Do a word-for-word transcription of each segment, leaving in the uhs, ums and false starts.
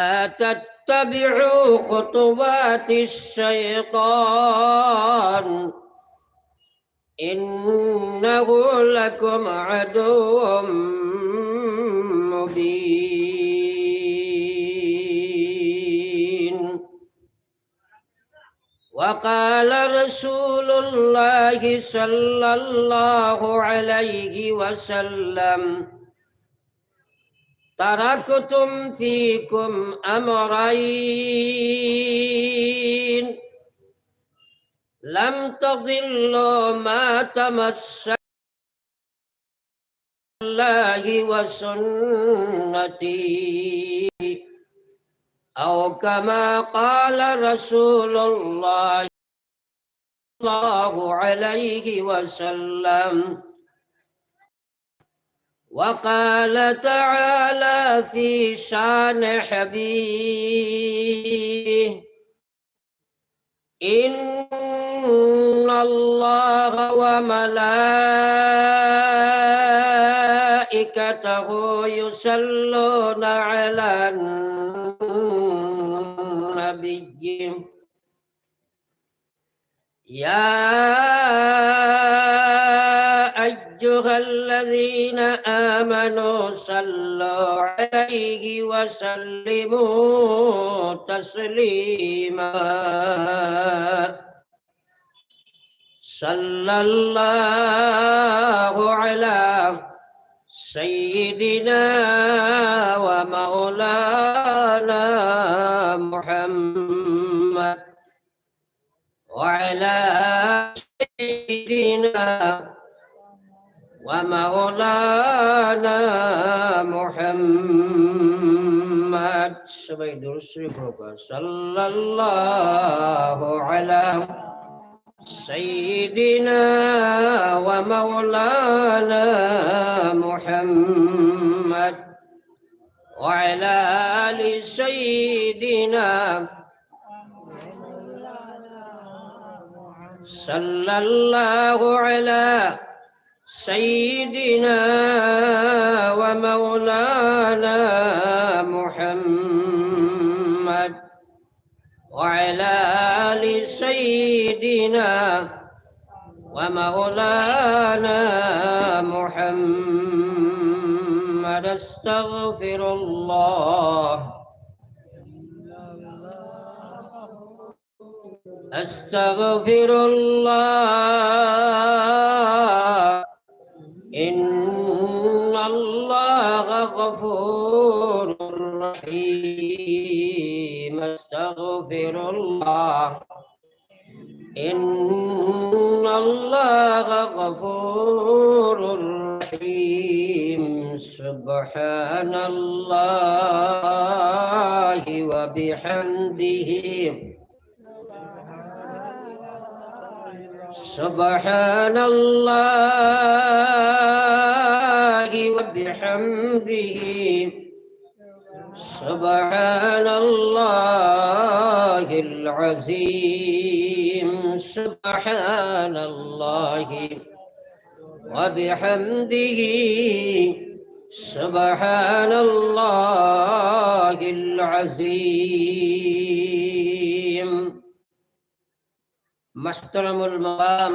لا تتبعوا خطوات الشيطان إنه لكم عدو مبين. وقال رسول الله صلى الله عليه وسلم: تركتم فيكم أمرين لم تضلوا ما تمسكتم الله وسنتي، أو كما قال رسول الله صلى الله عليه وسلم. وقال تعالى في شان حبيبه: إن الله وملائكته يصلون على النبي، يا أيها الذين آمنوا صلوا عليه وسلموا تسليما. صلى الله على سيدنا ومولانا محمد وعلى سيدنا ومولانا محمد. সবাই দুরূদ শরীফ পড়ুক্কা। صلى الله على سيدنا ومولانا محمد وعلى آل سيدنا صلى الله على سيدنا ومولانا محمد وعلى آل سيدنا ومولانا محمد. أستغفر الله. أستغفر الله. إن الله غفور رحيم. أستغفر الله. إن الله غفور رحيم. سبحان الله وبحمده. سبحان الله وبحمده. سبحان الله العظيم. سبحان الله وبحمده. سبحان الله العظيم. محترم المقام،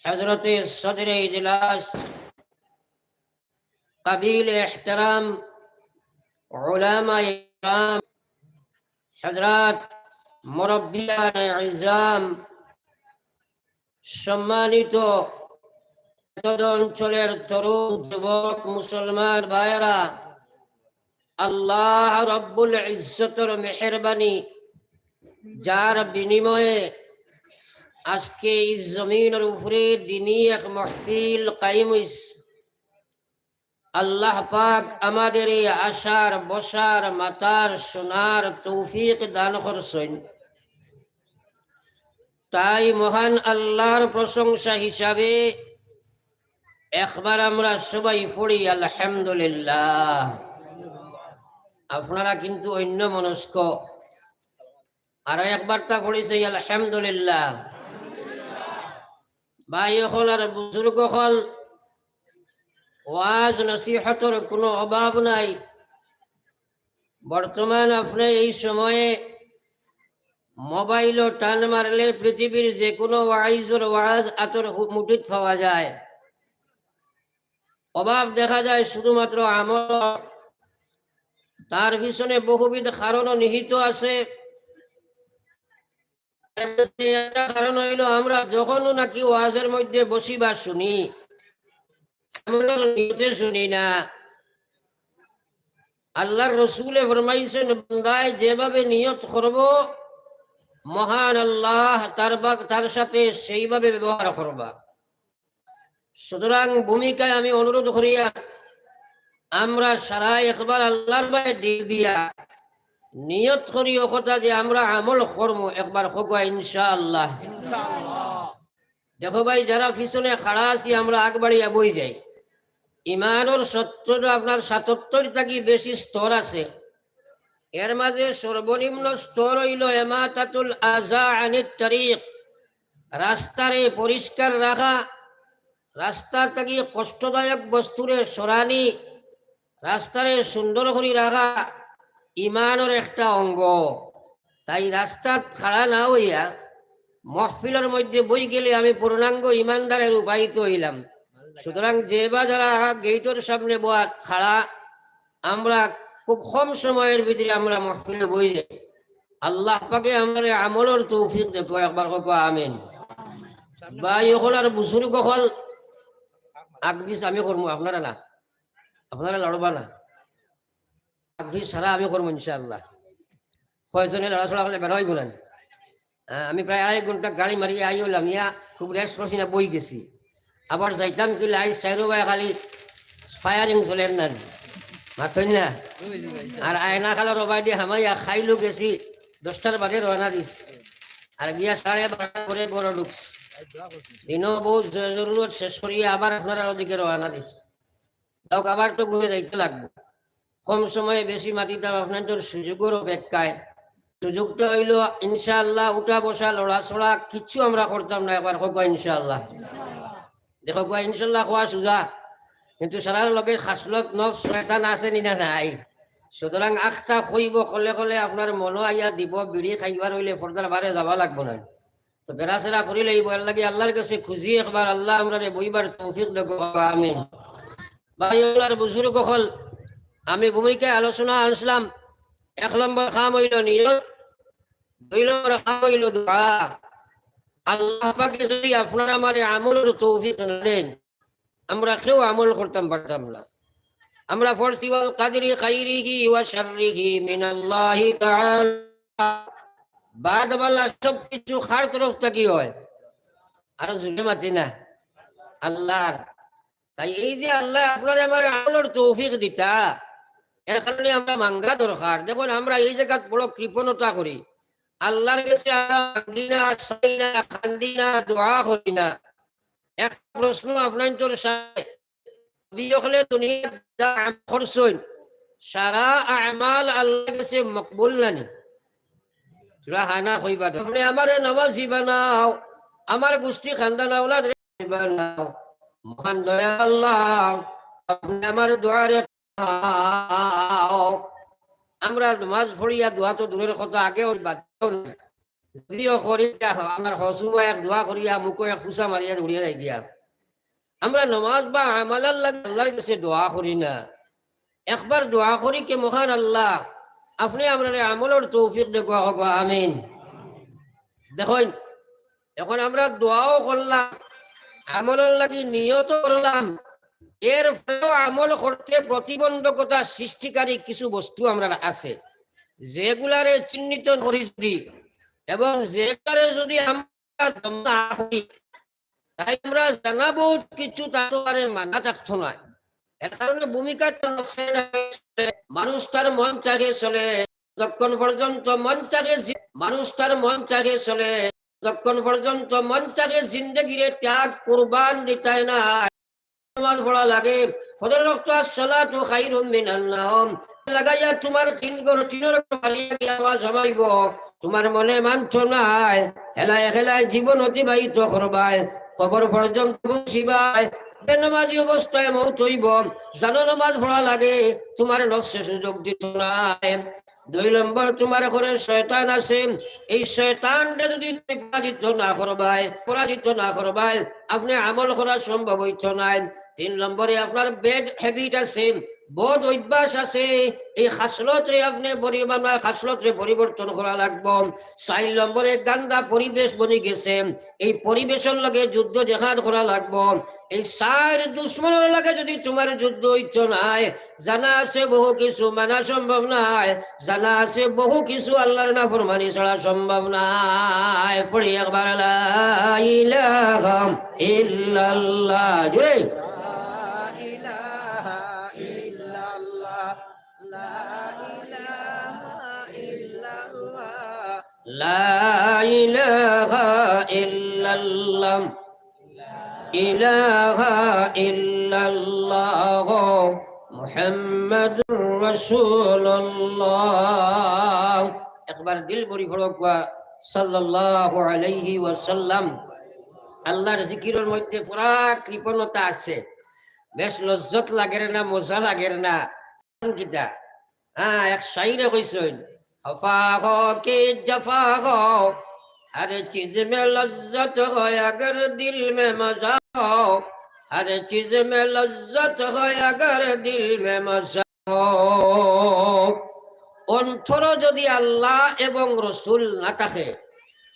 حضرت صدر اجلاس، قابل احترام علماء کرام، حضرات مربیان عظام، সম্মানিত অঞ্চলের তরুণ যুবক মুসলমান ভাইরা, আল্লাহ রব্বুল ইজ্জতর মেহেরবানি, যার বিনিময়ে আজকে এই জমিনর উপরে দিনী এক মাহফিল কায়েম অইছে। আল্লাহ পাক আমাদের এই আসার, বসার, মাতার, শোনার তৌফিক দান করছইন। তাই মহান আল্লাহর প্রশংসা হিসাবে একবার আমরা সবাই পড়ি আলহামদুলিল্লাহ। আপনারা কিন্তু অন্যমনস্ক, আরো একবার তা পড়ি চাই আলহামদুলিল্লাহ। ভাই অকল আর বুজুর্গ অকল, ওয়াজ নসিহতর কোনো অভাব নাই। বর্তমান আপনি এই সময়ে মোবাইলও টান মারলে পৃথিবীর যে কোনো ওয়াইজর ওয়াজ আতর হু-, মুঠিত পাওয়া যায়। অভাব দেখা যায় শুধুমাত্র আমল। তার পিছনে বহুবিধ কারণও নিহিত আছে। একটা কারণ হইল, আমরা যখনও নাকি ওয়াজের মধ্যে বসি বা শুনি, আমলর নিয়তে শুনি না। আল্লাহর রসুলে ফরমাইছেন, বান্দায় যেভাবে নিয়ত করব, মহান আল্লাহ তার বা-, তার সাথে সেইভাবে ব্যবহার করবা। সুতরাং ভূমিকায় আমি অনুরোধ করিয়া আমরা সারা একবার আল্লাহর বায় দিল দিয়া নিয়ত করি ও কথা যে আমরা আমল করমু, একবার কউক্কা ইনশাআল্লাহ। দেখো ভাই, যারা পিছনে খাড়া আছি, আমরা আগ বাড়িয়া বই যাই। ইমানর সত্তর, আপনার সাতাত্তর থাকি বেশি স্তর আছে। এর মাঝে সর্বনিম্ন স্তর হইল এমাতাতুল আযা আনিত তারিক, রাস্তারে পরিষ্কার রাখা, রাস্তার থাকি কষ্টদায়ক বস্তুরে সরানি, রাস্তারে সুন্দর করি রাখা ইমানর একটা অঙ্গ। তাই রাস্তাত খাড়া না হইয়া মহফিলর মধ্যে বই গেলে আমি পূর্ণাঙ্গ ইমানদারে রূপায়িত হইলাম। সুতরাং যে বা যারা গেইটর সামনে বওয়া খাড়া, আমরা খুব কম সময়ের ভিতরে আমরা মহফিলে বই যাই। আল্লাহ পাকে আমরারে আমলর তৌফিক দেউক্কা, একবার কউক্কা আমিন। ভাই অকল আর বুজুর্গ অকল, আগ পিছ আমি করমু, আপনারা না, আপনারা লড়বা না, আগ পিছ সারা আমি করমু ইনশাআল্লাহ। কয়জনে লড়াচড়া করলে বেড়া হইব না। আহ, আমি প্রায় আড়াই ঘন্টা গাড়ি মারি আই হইলাম, ইয়া খুব রেস্ট করছি না, বই গেছি। আবার যাইতাম কি লাই সাইরো ভাই খালি ফায়ারিং চলের না, মাতইন না। আর আয়না খালা রবাই দিয়ে হামাইয়া খাইলো গেছি, দশটার বাদে রওনা দিস। আর গিয়া সাড়ে বারোটা করে ঘরো ঢুকছি। দিনও বহুত জ-, জরুরত শেষ করিয়া আবার আপনারা ওদিকে রওনা দিস। যাউক, আবার তো ঘুরে যাইতে লাগবো। কম সময়ে বেশি মাতিতাম, আপনার তোর সুযোগের অপেক্ষায়। সুযোগটা হইল ইনশাআল্লাহ উঠা বসা, লড়াচড়া কিচ্ছু আমরা করতাম না, একবার কউক্কা ইনশাআল্লাহ। দেখউক্কা, ইনশাআল্লাহ কওয়া সুজা, কিন্তু সারার লগে খাসলত নফস শয়তান আছে নি না নাই? সুতরাং আখতা কইব, কলে কলে আপনার মনো আইয়া দিব, বিড়ি খাইবার হইলে পর্দার বারে যাওয়া লাগবো না। তো বেড়াছেড়া করি লইব, এর লাগি আল্লাহর কাছে খুঁজি একবার, আল্লাহ আমরারে বইবার তৌফিক দেউক্কা, আমিন। ভাই অকল আর বুজুর্গ অকল, আমি ভূমিকায় আলোচনা আনছিলাম, এক নম্বর কাম হইল নিয়ত, দুই নম্বর কাম হইল দোয়া। আল্লাহ পাকে যদি আপনার আমারে আমলর তৌফিক না দেন, আমরা কেউ আমল করতাম পারতাম না। আমরা পড়ছি, "ওয়াল কাদরি খাইরিহি ওয়া শাররিহি মিনাল্লাহি তাআলা।" বাদ বালা সব কিছু কার তরফ থাকি হয়? আরো জোরে মাতি না, আল্লাহর। তাই এই যে আল্লাহ আপনারে আমারে আমলর তৌফিক দিতা, এর কারণে আমরা মাঙ্গা দরকার। দেখুন, আমরা এই জায়গাত বড় কৃপণতা করি, আল্লাহর কাছে আমরা মাঙ্গি না, চাই না, কান্দি না, দোয়া করি না। এক প্রশ্ন আপনার তোর সামনে, নবী অকলে দুনিয়াত যা আমল করছইন, সারা আমাল আল্লাহর কাছে মকবুল নানি? তোরা হানা কইবা তো। আপনি আমারে নমাজি বানাও, আমার গোষ্ঠী খান্দান আওলাদ বানাও। মহান দয়াল আল্লাহ, আপনি আমার দোয়ারে পাও। আমরা নমাজ পড়িয়া দোয়া তো দূরের কথা, আগে ওই বাদ যদিও করি, আমার হসুমা এক দোয়া করিয়া, মুখো এক ফুসা মারিয়া উড়িয়া যাই গিয়া। আমরা নমাজ বা আমালার লাগি আল্লাহর কাছে দোয়া করি না। একবার দোয়া করি কে, মহান আল্লাহ, আপনি আমরারে আমলর তৌফিক দেউক্কা, কউক্কা আমিন। দেখইন, এখন আমরা দোয়াও করলাম, আমলর লাগি নিয়ত করলাম, এর পরেও আমল করতে প্রতিবন্ধকতা সৃষ্টিকারী কিছু বস্তু আমরার আছে, যেগুলারে চিহ্নিত করি যদি, এবং যেগুলারে যদি আমরা দমন না করি, তাই আমরা জানা বহুত কিছু তার উপরে মানা থাকতো না। এর কারণে ভূমিকা তো নষ্ট হয়ে যায়। মানুষ তার মন চাহে চলে, যতক্ষণ পর্যন্ত মন চাহে জি-, মানুষ তার মন চাহে চলে, যতক্ষণ পর্যন্ত মন চাহে জিন্দেগিরে ত্যাগ কুরবান দিতায় না। নামাজ পড়া লাগে, ফজর ওয়াক্ত আসসালাতু খায়রুম মিনান নাওম। লাগাইয়া তোমার তিন ঘর, তিনর ঘর বাড়িয়া গিয়া আওয়াজ হামাইব, তোমার মনে মানছ নাই, হেলায় হেলায় জীবন অতিবাহিত করবায়, কবর পর্যন্ত পৌঁছিবায়, বেনমাজি অবস্থায় মউত অইবো, জানো নমাজ পড়া লাগে, তুমার নফসে সুযোগ দিতো নায়। দুই নম্বর, তুমার ঘরো শয়তান আছে, এই শয়তানরে যুদি তুমি পরাজিত না করবায়, পরাজিত না করবায়, আপনে আমল করা সম্ভব অইতো নায়। তিন নম্বরে, আপনার bad habit আছে, বদ অভ্যাস আছে, এই খাসলতরে আপনে পরি-, আপনার খাসলতরে পরিবর্তন করা লাগবো। চাইর নম্বরে, গান্দা পরিবেশ বনি গেছে, এই পরিবেশর লগে যুদ্ধ জেহাদ করা লাগবো। এই চাইর দুশমনর লগে যুদি তুমার যুদ্ধ অইতো নায়, জানা আছে বহু কিছু মানা সম্ভব নায়, জানা আছে বহু কিছু আল্লার নাফরমানি ছাড়া সম্ভব নায়। পড়ি একবার লা ইলাহা ইল্লাল্লাহ, জোরে। لا إله إلا الله، لا إله إلا الله. لا إله إلا الله، إله إلا الله، محمد رسول الله. একবার দিল ভরি পড়ো, সাল্লাল্লাহু আলাইহি ওয়াসাল্লাম। আল্লার জিকিরর মধ্যে পুরা কৃপণতা আছে, বেশ লজ্জত লাগের না, মজা লাগের না। কিতা? হ্যাঁ, এক শাইরে কইছইন, "খফা হো কি জফা হো, হর চিজ মে লজ্জত হো, অগর দিল মে মজা হো, হর চিজ মে লজ্জত হো, অগর দিল মে মজা হো।" অন্তরো যুদি আল্লাহ এবং রসুল না থাকে,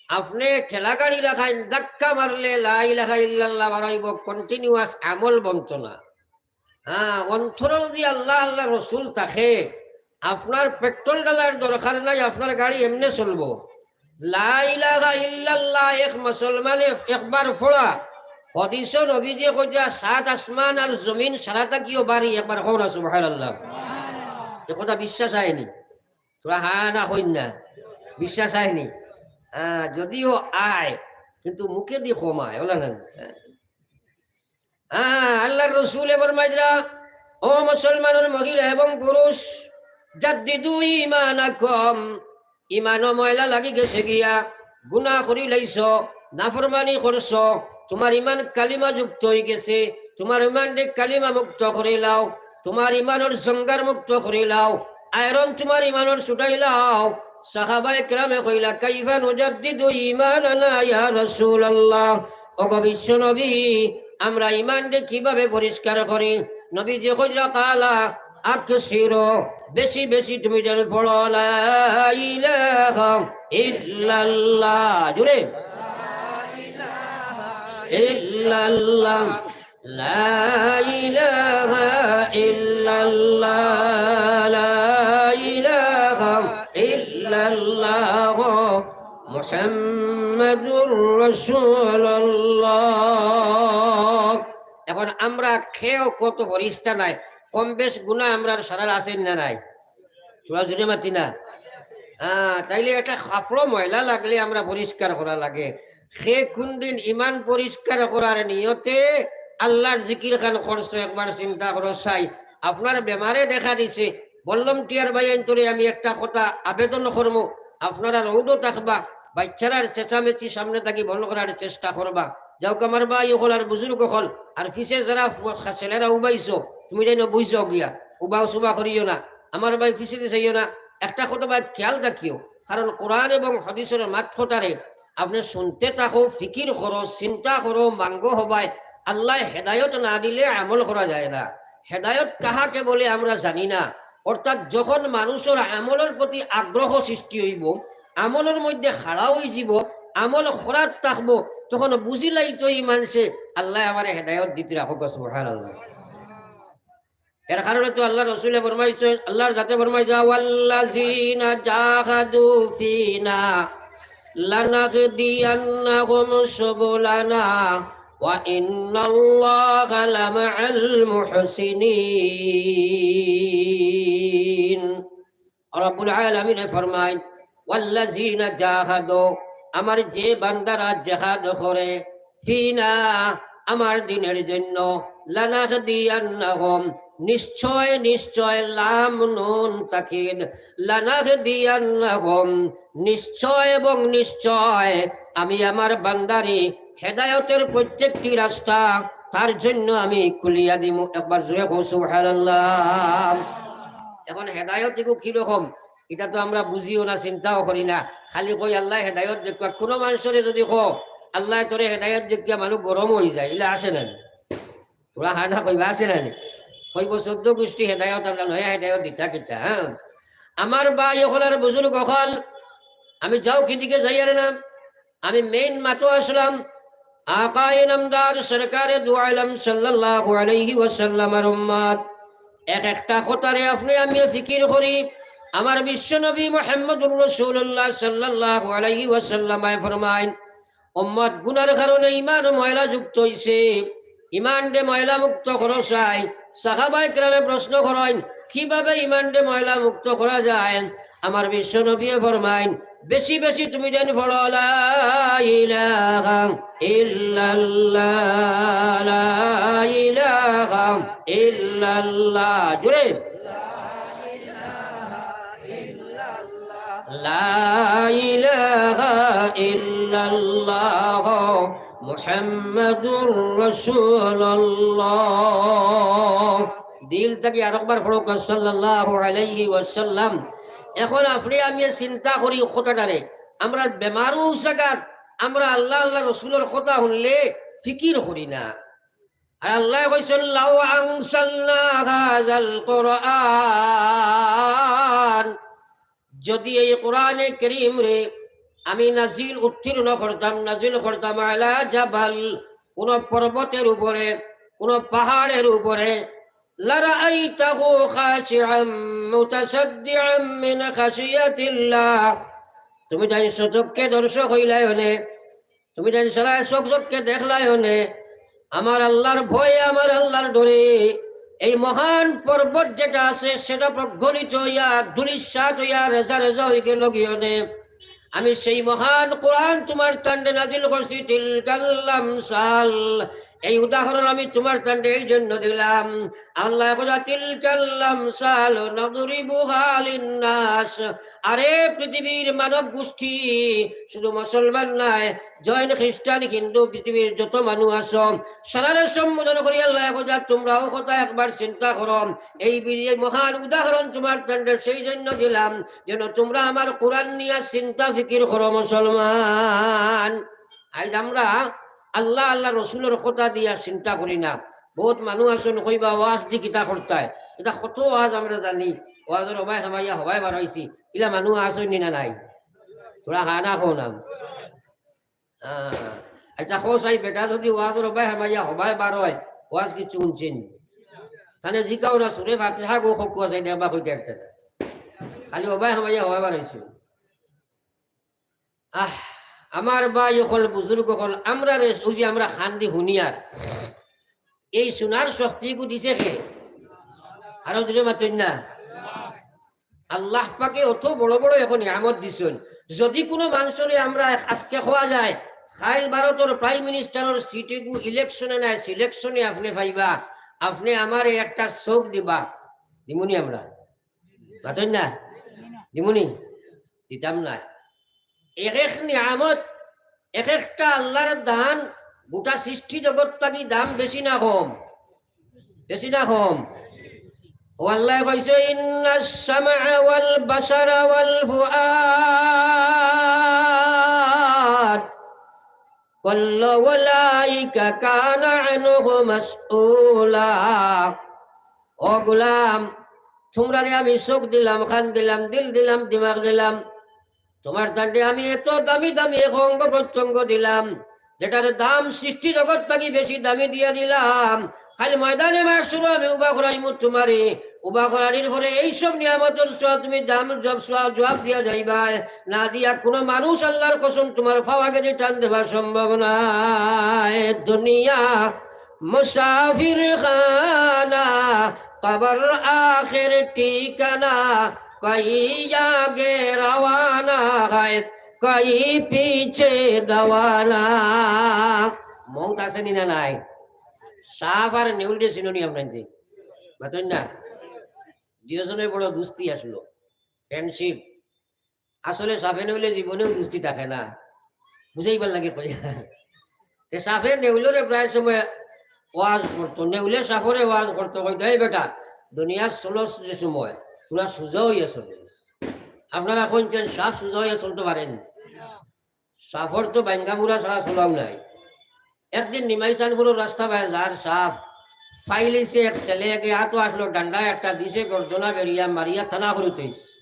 আপনে ঠেলাগাড়ি লাখান ধাক্কা মারলে লা ইলাহা ইল্লাল্লাহ বারইবো, continuous আমল বনতো না। হ্যাঁ, অন্তরো যুদি আল্লাহ, আল্লার রসুল থাকে, আপনার পেট্রোল ডালার দরকার নাই, আপনার গাড়ি এমনে চলবো। লা ইলাহা ইল্লাল্লাহ এক মুসলমানে একবার পড়া, হাদিসো নবীজিয়ে কইতা, সাত আসমান আর জমিন সারা থাকিও বাড়ি, একবার কও না সুবহানাল্লাহ। এ কথা বিশ্বাস অয়নি? তোরা হ্যাঁ না কইন না, বিশ্বাস অয়নি? হ্যাঁ, যুদিও অয়, কিন্তু মুখেদি কম অয়, অলা না? হ্যাঁ। হ্যাঁ, আল্লার রসুলে ফরমাইরা, ও মুসলমানর মহিলা এবং পুরুষ, জাদ্দিদু ঈমানাকুম, ঈমানো ময়লা লাগি গেছে গিয়া, গুনা করি লাইছো, নাফরমানি করছো, তুমার ঈমান কালিমা যুক্ত অই গেছে, তুমার ঈমানরে কালিমা মুক্ত করি লাও, তুমার ঈমানর জঙ্গার মুক্ত করি লাও, আয়রন তুমার ঈমানর ছুটাই লাও। সাহাবায়ে কেরামে কইলা, "কাইফা নুজাদ্দিদু ঈমানানা ইয়া রাসূলুল্লাহ?" ওগো বিশ্ব নবী, আমরা ঈমানরে কিভাবে পরিষ্কার করি? নবীজিয়ে কইরা, "ক্বালা আকসিরু, বেশি বেশি তুমি যেন পড়ো, লা ইলাহা ইল্লাল্লাহ।" জোরে। ইল্লাল্লাহ। لا إله إلا الله، لا إله إلا الله، محمد رسول الله। এখন আমরা কেউ কত ফিরিস্তা নাই, কম বেশ গুনা আমরার সারার আছে না নাই? তোরা জোরে মাতি না। হ্যাঁ, তাইলে একটা কাপড় ময়লা লাগলে আমরা পরিষ্কার করা লাগে। কে কুনদিন ইমান পরিষ্কার করার নিয়তে আল্লার জিকির খান করছো, একবার চিন্তা করো চাই। আপনার বেমারে দেখা দিছে, বললাম, টিয়ার ভাইয়াইন্তরে আমি একটা কথা আবেদন করমু, আপনারা রৌডো থাকবা, বাইচ্চারার চেঁচামেচি সামনে থাকি বন্ধ করার চেষ্টা করবা। যাউক আমার ভাই অকল আর বুজুর্গ অকল, আর পিছে যারা ফু-, ছেলেরা উবাইছো, তুমি যেন বইছো গিয়া, উবাও সুবা করিও না। আমার ভাই পিছেদি চাইও না, একটা কথা ভাই খেয়াল রাখিও, কারণ কোরআন এবং হাদিসর মাত কথারে আপনে শুনতে থাকো, ফিকির করো, চিন্তা করো, মাঙ্গো হবায়। আল্লায় হেদায়ত না দিলে আমল করা যায় না। হেদায়ত কাহাকে বলে আমরা জানি না। অর্থাৎ যখন মানুষর আমলর প্রতি আগ্রহ সৃষ্টি অইবো, আমলর মধ্যে খাড়া অইযিবো, আমল করাত থাকবো, তখন বুঝিলাইতো ই মানষে আল্লায় আমারে হেদায়ত দিতরা। সুবহানাল্লাহ। এর কারণে তো আল্লার রসুলে ফরমাইছইন, আল্লার জাতে ফরমাইছইন, "ওয়াল্লাযীনা জাহাদু ফীনা লানাহদিয়ান্নাহুম সুবুলানা ওয়া ইন্নাল্লাহা লামাআল মুহসিনিন।" রব্বুল আলামিনে ফরমাইন, "ওয়াল্লাযীনা জাহাদু", আমার যে বান্দারা জেহাদ করে, "ফীনা", আমার দ্বীনর জন্য, "লানাহদিয়ান্নাহুম", নিশ্চয়, নিশ্চয়, লাম নুন তাকিদ, "লানাহদিয়ান্নাহুম", নিশ্চয় এবং নিশ্চয় আমি আমার বান্দারে হেদায়তের প্রত্যেকটি রাস্তা তার জন্য আমি খুলিয়া দিমু। একবার জোরে কও সুবহানাল্লাহ। এখন হেদায়ত ইগু কিরকম, ইটা তো আমরা বুঝিও না, চিন্তাও করি না, খালি কই আল্লায় হেদায়ত দেউক্কা। কুনু মানষরে যুদি কও আল্লায় তোরে হেদায়ত দেউক্কা, মানুষ গরম অইযায়, ইলা আছে না নি? তোরা হা না কইবা, আছে না নি? কইবো চৌদ্দ গুষ্টি হেদায়ত, আমরা নয়া হেদায়ত দিতা কিতা, হ্যাঁ? আমার ভাই অকল আর বুজুর্গ অকল, আমি যাউক হিদিকে যাইয়ার না, আমি মেইন মাতো আসলাম। আকায়ে নামদার সরকারে দু আলম সাল্লাল্লাহু আলাইহি ওয়াসাল্লামর উম্মত, এক একটা কথারে আপনে আমি ফিকির করি। আমার বিশ্ব নবী মুহাম্মদুর রাসূলুল্লাহ সাল্লাল্লাহু আলাইহি ওয়াসাল্লামে ফরমাইন, উম্মত গুনার কারণে ইমান ময়লা যুক্ত অইছে, ইমানরে ময়লা মুক্ত করো চাই। সাহাবায়ে কেরামে প্রশ্ন করইন, কিভাবে ইমানরে ময়লা মুক্ত করা যায়? আমার বিশ্ব নবীয়ে ফরমাইন, বেশি বেশি তুমি যেন পড়ো, লা ইলাহা ইল্লাল্লাহ, লা ইলাহা ইল্লাল্লাহ। জোরে। লা ইলাহা ইল্লাল্লাহ মুহাম্মাদুর রাসূলুল্লাহ। দিল থাকি আরকবার পড়উক্কা, সাল্লাল্লাহু আলাইহি ওয়াসাল্লাম। এখন আপনে আমি চিন্তা করি কথাটারে, আমরার বেমারও জাগাত আমরা আল্লাহ, আল্লাহ রসুলর কথা হুনলে ফিকির করি না। আর আল্লায় কইছইন, লাউ আনজালনা হাযাল কুরআন, যুদি এই কোরআনে করিমরে আমি নাজিল, উত্তীর্ণ করতাম, নাজিল করতাম, আলা জাবাল, কুনু পর্বতর উপরে, কুনু পাহাড়র উপরে, লারাআইতাহু খাশিআম মুতাসাদ্দিআম মিন খাশিয়াতিল্লাহ। তুমি তাইন স্বচক্ষে দর্শক অইলায় অনে, তুমি তাইন সারা চোখ চোখকে দেখলায় অনে, আমার আল্লাহর ভয়ে, আমার আল্লাহর ডরে এই মহান পর্বত যেটা আছে, সেটা প্রজ্বলিত অইয়া, ধূলিসাৎ অইয়া, রেজা রেজা অইগেলোগি অনে। আমি সেই মহান কোরআন তুমার তানরে নাজিল করছি, তিলকাল আমসাল। এই উদাহরণ আমি তুমার তানরে এই জন্য দিলাম। আল্লায় কইরা, তিলকাল আমসাল নাদরিবুহা লিন্নাস। আরে পৃথিবীর মানব গোষ্ঠী, শুধু মুসলমান নায়, জৈন, খ্রিস্টান, হিন্দু, পৃথিবীর যত মানুষ আছো, সারারে সম্বোধন করি আল্লায় কইরা, তুমরাও কথা একবার চিন্তা করো। এই বি-, এই মহান উদাহরণ তুমার তানরে সেই জন্য দিলাম, যেন তুমরা আমার কোরআন নিয়া চিন্তা ফিকির করো মুসলমান। আইজ আমরা আল্লাহ, আল্লাহ রসুলর কথা দিয়া চিন্তা করি না। বউত মানুষ আছইন কইবা, ওয়াজ দি কিতা করতায়? ইতা কত ওয়াজ আমরা জানি, ওয়াজর হবায় হামাইয়া হবায় বার অইছি, ইলা মানুষ আছইন নি না নাই? তোরা হা না কও না। আহ, আচ্ছা, কও চাই বেটা, যুদি ওয়াজর হবায় হামাইয়া হবায় বার অয়, ওয়াজ কিচ্ছু হুনছইন নি? তানে জিকাও না, সুরে ফাতিহা গো খকুয়া চাই দেখবা কইতে পারতে না। খালি হবায় হামাইয়া হবায় বার অইছে। আহ, আমার ভাই অকল, বুজুর্গ অকল, আমরারে অউ যে আমরা কান দি হুনিয়ার, এই হুনার শক্তিগু দিছে কে? আরো জোরে মাতইন না। আল্লাহ পাকে অত বড় বড় এখন নিয়ামত দিছইন। যুদি কুনু মানষরে আমরা আজকে কওয়া যায়, কাইল ভারতর প্রাইম মিনিস্টারর সিটগু ইলেকশনে নায়, সিলেকশনে আপনে পাইবা, আপনে আমারে একটা চোখ দিবা, দিমুনি আমরা? মাতইন না? দিমুনি? দিতাম না। এক এক নিয়ামত, এক একটা আল্লাহর দান, গোটা সৃষ্টি জগৎ থাকি দাম বেশি না কম? বেশি না কম? ও আল্লায় কইছে, ইন্নাস সামআ ওয়াল বাসারা ওয়াল ফুআদ কুল্লু উলাইকা কানা আনহু মাসউলা। ও গোলাম, তুমরারে আমি চোখ দিলাম, কান দিলাম, দিল দিলাম, দিমাগ দিলাম, তুমার তানরে আমি এত দামি দামি এক অঙ্গ প্রত্যঙ্গ দিলাম, যেটার দাম সৃষ্টি জগৎ থাকি বেশি দামি দিয়া দিলাম। কাইল ময়দানে মাহশরো আমি উবা করাইমু তুমারে, উবা করানির পরে এই সব নিয়ামতর সওয়াব তুমি দাম জব-, সওয়াব জবাব দিয়া যাইবায়, না দিয়া কুনু মানুষ আল্লাহর কসম তুমার পাও আগে দি টান দেবার সম্ভব নায়। দুনিয়া মুসাফির খানা, কবর আখের ঠিকানা, কই আগে রওয়ানা হয়, কই পিছে রওয়ানা। মউত আছে নি না নাই? সাপ আর নেউলরে চিনো নি আপনাইনতে? মাতইন না? দুইওজনর বড় দুস্তি আছলো, friendship। আসলে সাপে নেউলে জীবনেও দুস্তি থাকে না, বুঝাইবার লাগি কই। তে সাপে নেউলরে প্রায় সময় ওয়াজ করতো, নেউলে সাফরে ওয়াজ করতো, কইতো, "এই বেটা, দুনিয়ার চলস যে সময়, তোরা সুজা অইয়া চলিস।" আপনারা কইন, সাফ সুজা অইয়া চলতো পারেন? সাফর তো বাইঙ্গামুড়া ছাড়া চলাও নাই। একদিন নিমাইচানপুরর রাস্তা বায় যার সাফ, ফাইলিছে এক ছেলে, একে আতো আসলো ডান্ডা একটা, দিছে গর্দনা বেরিয়া, মারিয়া থানা করি থইছে।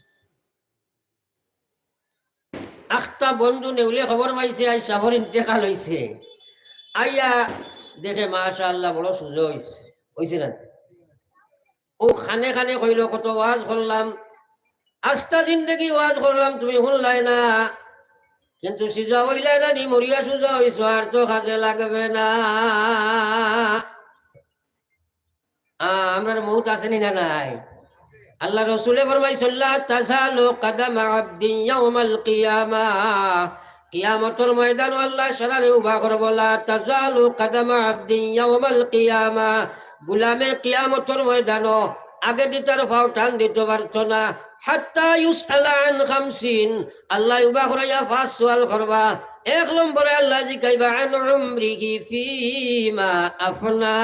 আখতা বন্ধু নেউলে খবর পাইছে, আইজ সাফর ইন্তেকাল অইছে। আইয়া দেখে, মাশাআল্লাহ, বড় সুজা অইছে, অইছে না? ও খানে খানে কইলো, "কত ওয়াজ করলাম, আস্তা জিন্দেগি ওয়াজ করলাম, তুমি হুনলায় না, কিন্তু সুজা অইলায় না নি, মরিয়া সুজা অইছো, আর তো কাজে লাগবে না।" আ, আমরার মউত আছে নি না নাই? আল্লার রসুলে ফরমাইছইন, "লা তাজালু কাদামা আবদিন ইয়াউমাল কিয়ামা।" কিয়ামতর ময়দানো আল্লায় সারারে উবা করবো, "লা তাজালু কাদামা আবদিন ইয়াউমাল কিয়ামা।" গুলামে কিয়ামতর ময়দানো আগেদি তার ফাও টান দিতো পারতো না। "হাত্তা ইউসআলা আন খামসিন।" আল্লায় উবা করাইয়া পাঁচ সুয়াল করবা। এক নম্বরে আল্লায় জিকাইবা, "আন উমরিহি ফিমা আফনা।"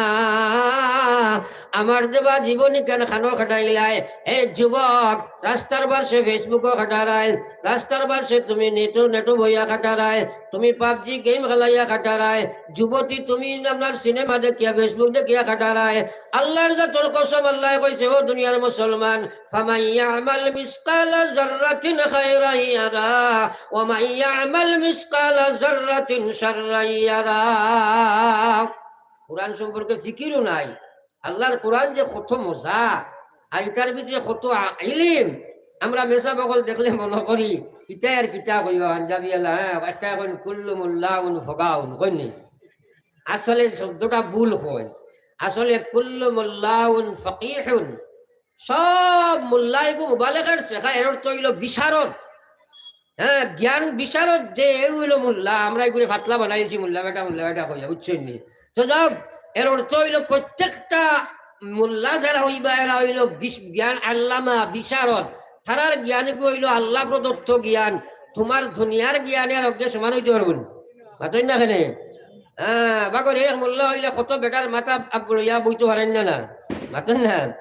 আমার দেবা জীবন ইখান খানো কাটাইলায়। এ যুবক, রাস্তার পাশে Facebook-ও কাটারায়, রাস্তার পাশে তুমি নেটো, নেটো বইয়া কাটারায়, তুমি PUBG game খেলাইয়া কাটারায়, যুবতী তুমি আপনার সিনেমা দেখিয়া, Facebook দেখিয়া কাটারায়। আল্লার জাতর কসম, আল্লায় কইছে, ও দুনিয়ার মুসলমান, "ফামান ইয়ামাল মিসকালা জাররাতিন খায়রান ইয়ারা, ওয়া মান ইয়ামাল মিসকালা জাররাতিন শাররান ইয়ারা।" কোরআন সম্পর্কে ফিকিরও নাই। আল্লার কোরআন যে কত মজা, আর ইতার ভিতরে কত আ-, ইলিম। আমরা মেসাব অকল দেখলে মনো করি, ইতায় আর কিতা কইবা, পাঞ্জাবি আলা, হ্যাঁ, একটা কইন, "কুল্লু মুল্লাউন ফগাউন", কইন নি? আসলে শব্দটা ভুল কইন। আসলে কুল্লু মুল্লাউন ফকিহুন। সব মুল্লাইগু মুবালেগার শেখা, এর অর্থ অইলো বিশারদ। হ্যাঁ, জ্ঞান বিশারদ যে, এ অইলো মুল্লা। আমরা এগুলো ফাতলা বানাইছি, মুল্লা বেটা, মুল্লা বেটা কইয়া, বুঝছইন নি? তো যাউক, এর অর্থ অইলো প্রত্যেকটা মুল্লা যারা অইবা, এরা অইলো বিশ-, জ্ঞান আল্লামা, বিশারদ। তারার জ্ঞানগু অইলো আল্লাহ প্রদত্ত জ্ঞান। তুমার দুনিয়ার জ্ঞানে আর অজ্ঞে সমান অইতে পারবো না। মাতইন না কেনে? হ্যাঁ, বাগরে এক মুল্লা অইলে কত বেটার মাথা আপ-, লইয়া বইতে পারেন না, না। মাতইন না।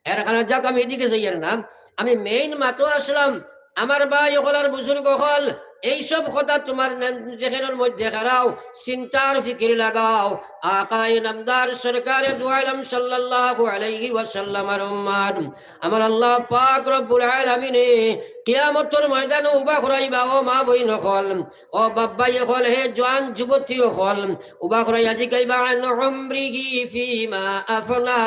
এর কারণে যাউক, আমি এদিকে যাইয়ার না। আমি main মাতো আসলাম, আমার ভাই অকল আর বুজুর্গ অকল, এইসব কথা তুমার নে-, জেহেনর মধ্যে খাড়াও, চিন্তার ফিকির লাগাও। আকায়ে নামদার সরকারে দু আলম সাল্লাল্লাহু আলাইহি ওয়াসাল্লামর উম্মত, আমার আল্লাহ পাক রব্বুল আলামিনে কিয়ামতর ময়দানো উবা করাইবা, ও মা বইন অকল, ও বাপ ভাই অকল, হে জোয়ান যুবতী অকল, উবা করাইয়া জিকাইবা, "আন উমরিহি ফিমা আফনা।"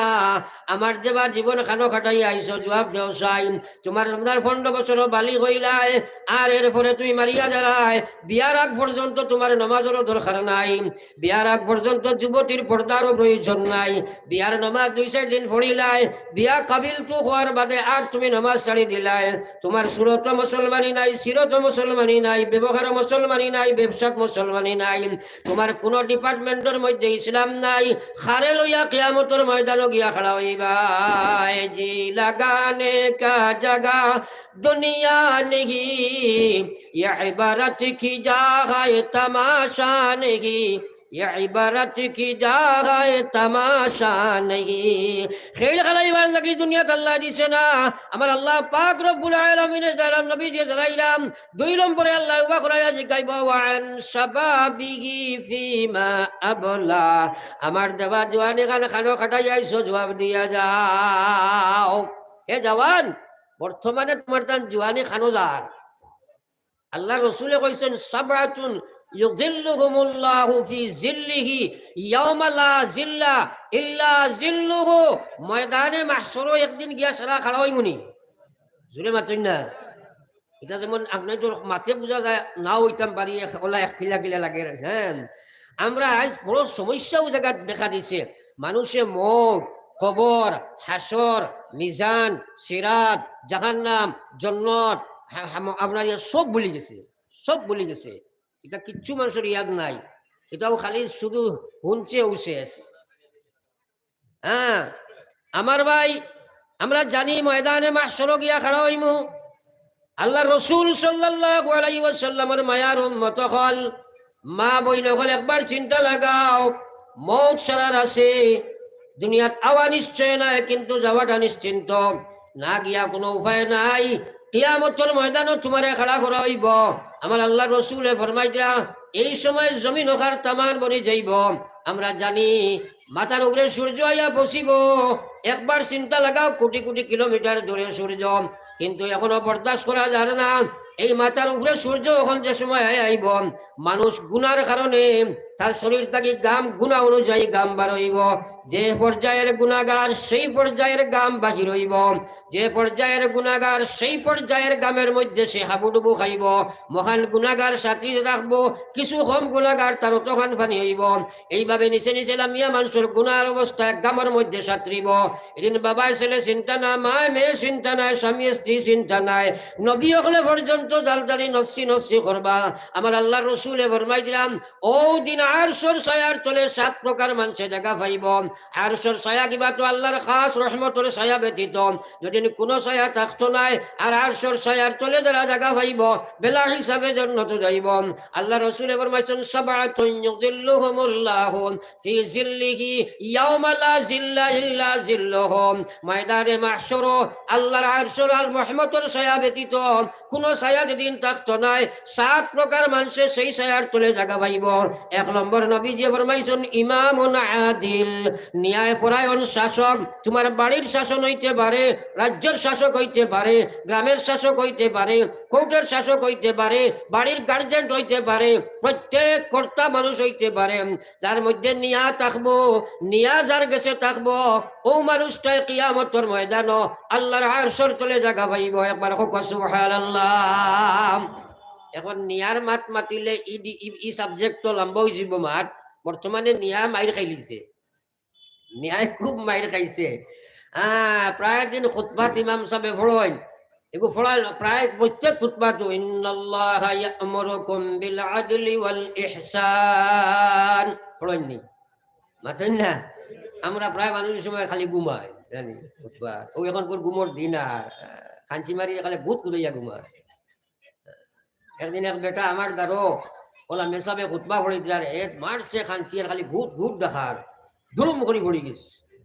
আমার দেবা জীবন খানো কাটাইয়া আইছো, জুয়াব দেও চাই। তুমার, তুমার পনরো বছরও বালিগ অইলায়, আর এরপরে তুমি মারিয়া যারায়, বিয়ার আগ পর্যন্ত তুমার নমাজরও দরকার নাই, বিয়ার আগ পর্যন্ত যুবতীর পর্দারও প্রয়োজন নাই। বিয়ার নমাজ দুই চাইর দিন পড়িলায়, বিয়া কাবিল তো অওয়ার বাদে আর তুমি নমাজ ছাড়ি দিলায়। তুমার সুরত মুসলমানি নাই, সিরত মুসলমানি নাই, ব্যবহার মুসলমানি নাই, ব্যবসাত মুসলমানি নাই, তুমার কুনু department-র মধ্যে ইসলাম নাই। কারে লইয়া কিয়ামতর ময়দানো গিয়া খাড়া অইবায়? জি লাগানে কা জাগা দুনিয়া নেহি, ইয়ে ইবারত কি জাগায় তামাশা নেহি, ইয়ে ইবারত কি জাগায় তামাশা নেহি। খেল খেলাইবার লাগি দুনিয়াত আল্লায় দিছে না। আমার আল্লাহ পাক রব্বুল আলামিনে যারা নবীজি জানাইলাম, দুই নম্বরে আল্লায় উবা করাইয়া জিকাইবা, "ওয়া আন শাবাবিহি ফিমা আবলা।" আমার দেবা জোয়ানি খান খানো কাটাইয়া আইছো, জুয়াব দিয়া যাও। হে জওয়ান, বর্তমানে তুমার তান জোয়ানি খানো যার। আল্লার রসুলে কইছইন, "সাবআতুন ইউযিল্লুহুমুল্লাহু ফি জিল্লিহি ইয়াওমা লা জিল্লা ইল্লা জিল্লুহু।" ময়দানে মাহশরো একদিন গিয়া সারা খাড়া অইমুনি। জুরে মাতইন না। ইটা যেমন আপনে তো মাতে বুঝা যায়, নাও অইতাম পারি, এক, অলা এক কিলা কিলা লাগে, হ্যাঁ। আমরা আইজ বড় সমস্যা অউ জাগাত দেখা দিছে। মানুষে মউত, কবর, হাশর, মিজান, সিরাত, জাহান্নাম, জন্নত, হা-, হাম-, আপনার ইয়া সব ভুলি গেছে, সব ভুলি গেছে। ইটা কিচ্ছু মানুষর ইয়াদ নাই, ইটাও খালি শুধু হুনছে অউ শেষ। হ্যাঁ, আমার ভাই, আমরা জানি ময়দানে মাহশরো গিয়া খাড়া অইমু। আল্লার রসুল সাল্লাল্লাহু আলাইহি ওয়াসাল্লামর মায়ার উম্মত অকল, মা বইন অকল, একবার চিন্তা লাগাও। মউত সারার আছে, দুনিয়াত আওয়া নিশ্চয় নাই, কিন্তু যাওয়াটা নিশ্চিন্ত। না গিয়া কুনু উপায় নাই। কিয়ামতর ময়দানো তুমারে খাড়া করা অইবো। আমার আল্লার রসুলে ফরমাইতরা, এই সময় জমিন অখার তামার বনি যাইবো। আমরা জানি, মাথার উপরে সূর্য আইয়া বসিবো। একবার চিন্তা লাগাও, কোটি কোটি কিলোমিটার দূরে সূর্য, কিন্তু অখনো বরদাস্ত করা যার না। এই মাথার উপরে সূর্য অখন যে সময় আইয়া আইবো, মানুষ গুনার কারণে তার শরীর থাকি ঘাম, গুনা অনুযায়ী ঘাম বার অইবো। যে পর্যায়ের গুনাগার, সেই পর্যায়ের ঘাম বাহির অইবো। যে পর্যায়ের গুনাগার, সেই পর্যায়ের ঘামের মধ্যে সে হাবুডুবু খাইবো। মহান গুনাগার সাঁতরিতে থাকবো, কিছু কম গুনাগার তার অতখান পানি অইবো। এইভাবে নিচে নিচে লামিয়া মানষর গুনার অবস্থা এক ঘামর মধ্যে সাঁতরিবো। এদিন বাবায় ছেলে চিন্তা না, মায় মেয়ে চিন্তা নাই, স্বামী স্ত্রী চিন্তা নাই। নবী অকলে পর্যন্ত জালজালি নফসি নফসি করবা। আমার আল্লার রসুলে ফরমাইতরা, অউ দিন আরশর ছায়ার তলে সাত প্রকার মানষে জাগা পাইবো। আরশর ছায়া কিবা তো আল্লার খাস রহমতর ছায়া ব্যতীত যেদিন কুনু ছায়া থাকতো নায়, আর আরশর ছায়ার তলে যারা জাগা পাইবো, বেলা হিসাবে জন্নতো যাইবো। আল্লার রসুলে ফরমাইছইন, "সাবআতুন ইউযিল্লুহুমুল্লাহু ফি জিল্লিহি ইয়াওমা লা জিল্লা ইল্লা জিল্লুহুম।" ময়দানে মাহশরো আল্লার আরশর আর রহমতর ছায়া ব্যতীত কুনু ছায়া যেদিন থাকতো নায়, সাত প্রকার মানষে সেই ছায়ার তলে জাগা পাইবো। এক নম্বর নবীজিয়ে ফরমাইছইন, "ইমামুন আদিল", ন্যায় পরায়ণ শাসক। তুমার বাড়ির শাসন অইতে পারে, রাজ্যর শাসক অইতে পারে, গ্রামের শাসক অইতে পারে, কোর্টের শাসক অইতে পারে, বাড়ির গার্জেন অইতে পারে, প্রত্যেক কর্তা মানুষ অইতে পারে, যার মধ্যে ন্যায় থাকবো, ন্যায় যার গেছে থাকবো, অউ মানুষটায় কিয়ামতর ময়দানো আল্লার আরশর তলে জাগা পাইবো। একবার কউক্কা সুবহানাল্লাহ। অখন ন্যায়র মাত মাতিলে ই ডি-, ই, ই সাবজেক্ট তো লম্বা অইযিবো মাত। বর্তমানে ন্যায় মাইর খাইলিছে, ন্যায় খুব মাইর খাইছে। আহ, প্রায় দিন খুতবাত ইমাম সাবে ফড়ইন, এগু ফড়ইন প্রায় প্রত্যেক খুতবাত, "ইন্নাল্লাহা ইয়া'মুরুকুম বিল আদলি ওয়াল ইহসান", ফড়ইন নি? মাতইন না? আমরা প্রায় মানুষ সময় খালি ঘুমাই, জানি, খুতবা। অউ অখনকুর ঘুমর দিন আর, আহ, খাঞ্চি মারি খালি গুত গুতাইয়া ঘুমাই। একদিন এক বেটা আমার দ্বারো, অলা মেসাবে খুতবা ফড়িতরা, এ মারছে খাঞ্চি আর খালি গুত গুত ডাকার, দুরুম করি ফড়ি গেছে।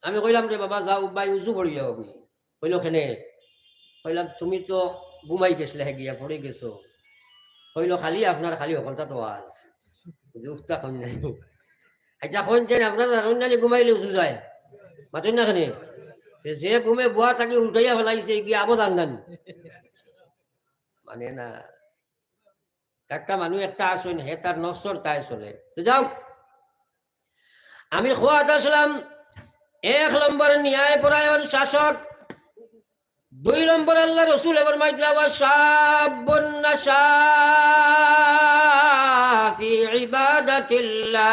আমি কইলাম, "রে বাবা, যাও উবাই উজু ফড়ি যাও গি।" কইলো, "কেনে?" কইলাম, "তুমি তো ঘুমাই গেছলে, হে গিয়া ফড়ি গেছো।" কইলো, "খালি আপনার খালি হকলতা তো আজ।" বুঝি উস্তা কইন নাই। আচ্ছা, কইন যেন আপনার জানুন জানি ঘুমাইলে উজু যায়। মাতইন না কেনে? তে যে ঘুমে বুয়া তাকে উল্টাইয়া ফেলাইছে, গিয়া আবো জান জানি। মানে না। একটা মানুষ একটা আছইন, হে তার নফসর তাই চলে। তো যাও, আমি কওয়াত আছলাম, এক নম্বর ন্যায় পরায়ণ শাসক, দুই নম্বর আল্লার রসুলে ফরমাইতরা, "ওয়া শাব্বুন নাশা ফি ইবাদাতিল্লাহ।"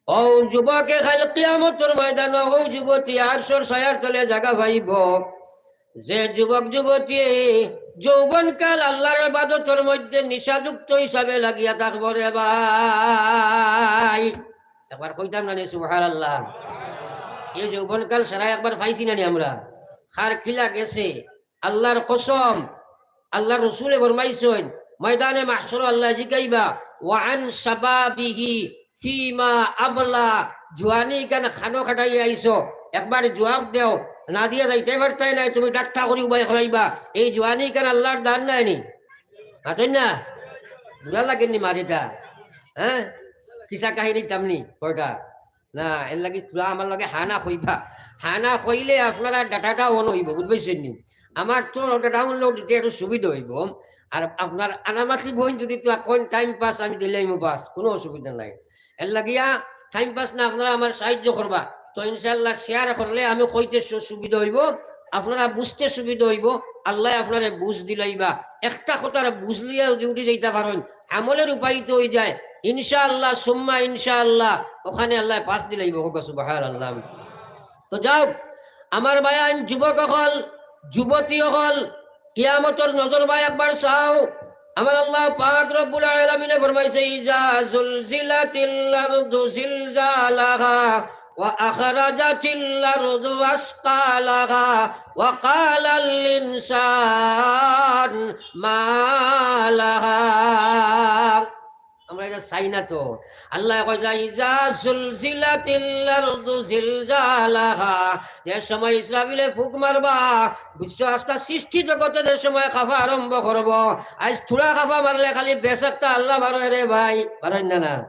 অউ যুবকে কাইল কিয়ামতর ময়দানো অউ যুবতী আরশর ছায়ার তলে জাগা পাইবো। যে যুবক যুবতী যৌবনকাল আল্লার ইবাদতর মধ্যে নিশাযুক্ত হিসাবে লাগিয়া থাকবো রে ভাই। একবার কইতাম না নি সুবহানাল্লাহ? এই যৌবনকাল সারা একবার পাইছি না নি আমরা? কার কিলা গেছে? আল্লার কসম, আল্লার রসুলে ফরমাইছইন, ময়দানে মাহশরো আল্লায় জিকাইবা, "ওয়া আন শাবাবিহি ফিমা আবলা", জুয়ানি কান খানো খাটাইয়া আইছো, একবার জুয়াব দেও, না দিয়া যাইতায় পারতায় নায়, তুমি ডাক্তা করি উবাই করাইবা, এই জুয়ানি কান আল্লার দান নায় নি? মাতইন না? বুড়া লাগের নি মাত ইটা? হ্যাঁ? কিসা কাহিনী তামনি কয়টা? না, এর লাগি তুরা আমার লগে হা না কইবা। হা না কইলে আপনারা ডাটাটা অন অইবো, বুঝবাইছইন নি? আমার তো ডাটা ডাউনলোড দিতে একটু সুবিধা অইবো। আর আপনার আনামাসি বইন যদি তো এখন টাইম পাস আমি দিলাইমু বাস, কুনু অসুবিধা নাই। এর লাগিয়া টাইম পাস না, আপনারা আমার সাহায্য করবা। তো ইনশাআল্লাহ শেয়ার করলে আমি কইতে সু-, সুবিধা অইবো, আপনারা বুঝতে সুবিধা অইবো, আল্লায় আপনারে বুঝ দিলাইবা। একটা কথার বুঝ লইয়া যদি উঠি যাইতা পারইন, আমলে রূপায়িত অইযায়। ইনশাআল্লাহ, সুম্মা ইনশাআল্লাহ, অখানে আল্লায় পাস দিলাইবো। কউক্কা সুবহানাল্লাহ। তো যাও, আমার বায়ান যুবক অকল, যুবতী অকল, কিয়ামতর নজর বায় একবার চাও। আমার আল্লাহ পাক রব্বুল আলামিনে ফরমাইছে, "ইজা জুলজিলাতিল আরদু জিলজালাহা وأخرجت الأرض أثقالها وقال الإنسان ما لها. আমরা ইটা চাই না তো। আল্লায় কইরা, "ইজা জুলজিলাতিল আরদু জিলজালাহা।" যে সময় ইসরাফিলে ফুক মারবা, বিশ্ব আস্তা সৃষ্টি জগতে যে সময় কাঁপা আরম্ভ করবো, আইজ থুড়া কাঁপা মারলে খালি বেশ একটা আল্লাহ বারয় রে ভাই, বারয় না না?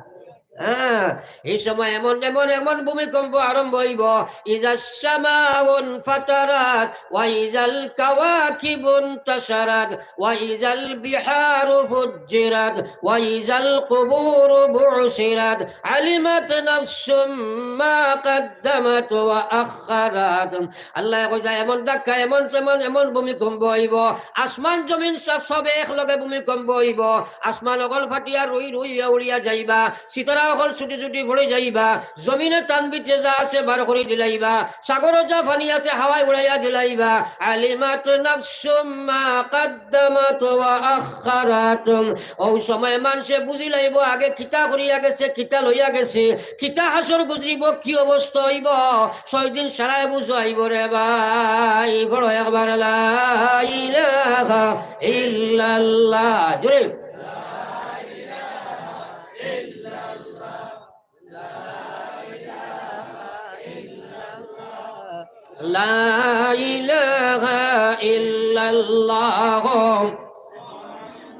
হ্যাঁ, এই সময় এমন, এমন, এমন ভূমিকম্প আরম্ভ অইবো, ইজাস সামাউন ফাতারাত, ওয়া ইজাল কাওয়াকিবুন তাশারাত, ওয়া ইজাল বিহারু ফুজ্জিরাত, ওয়া ইজাল কুবুরু বুসিরাত, আলিমাত নাফসুম মা কাদ্দামাত ওয়া আখখারাত। আল্লায় কইরা, এমন ধাক্কা, এমন, এমন, এমন ভূমিকম্প অইবো, আসমান জমিন সব, সব এক লগে ভূমিকম্প অইবো, আসমান অকল ফাটিয়া রুই রুই উড়িয়া যাইবা, সিতারা অকল ছুটি ছুটি পড়ি যাইবা, জমিনে তান ভিতরে যা আছে বার করি দিলাইবা, সাগরো যা পানি আছে হাওয়ায় উড়াইয়া দিলাইবা। আলিমাত নাফসুম মা কাদ্দামাত ওয়া আখখারাত। অউ সময় মানষে বুঝিলাইবো আগে কিতা করিয়া গেছে, কিতা লইয়া গেছে, কিতা হাশর গুজরিবো, কি অবস্থা অইবো। ছয় দিন সারায় বুঝো আইবো রে ভাই। পড়ো একবার লা ইলাহা ইল্লাল্লাহ। জোরে। লা ইলাহা ইল্লাল্লাহ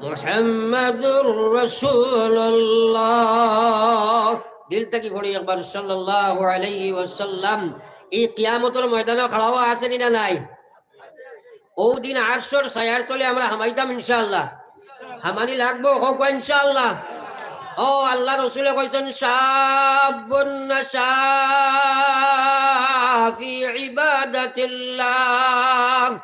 মুহাম্মাদুর রাসূলুল্লাহ। দিল থাকি পড়ি একবার সাল্লাল্লাহু আলাইহি ওয়াসাল্লাম। এই কিয়ামতর ময়দানো খাড়া অওয়া আছে নি না নাই? অউ দিন আরশর ছায়ার তলে আমরা হামাইতাম ইনশাআল্লাহ। হামানি লাগবো, কউক্কা ইনশাআল্লাহ। ও আল্লার রসুলে কইছইন, "শাব্বুন নাশা ফি ইবাদাতিল্লাহ।"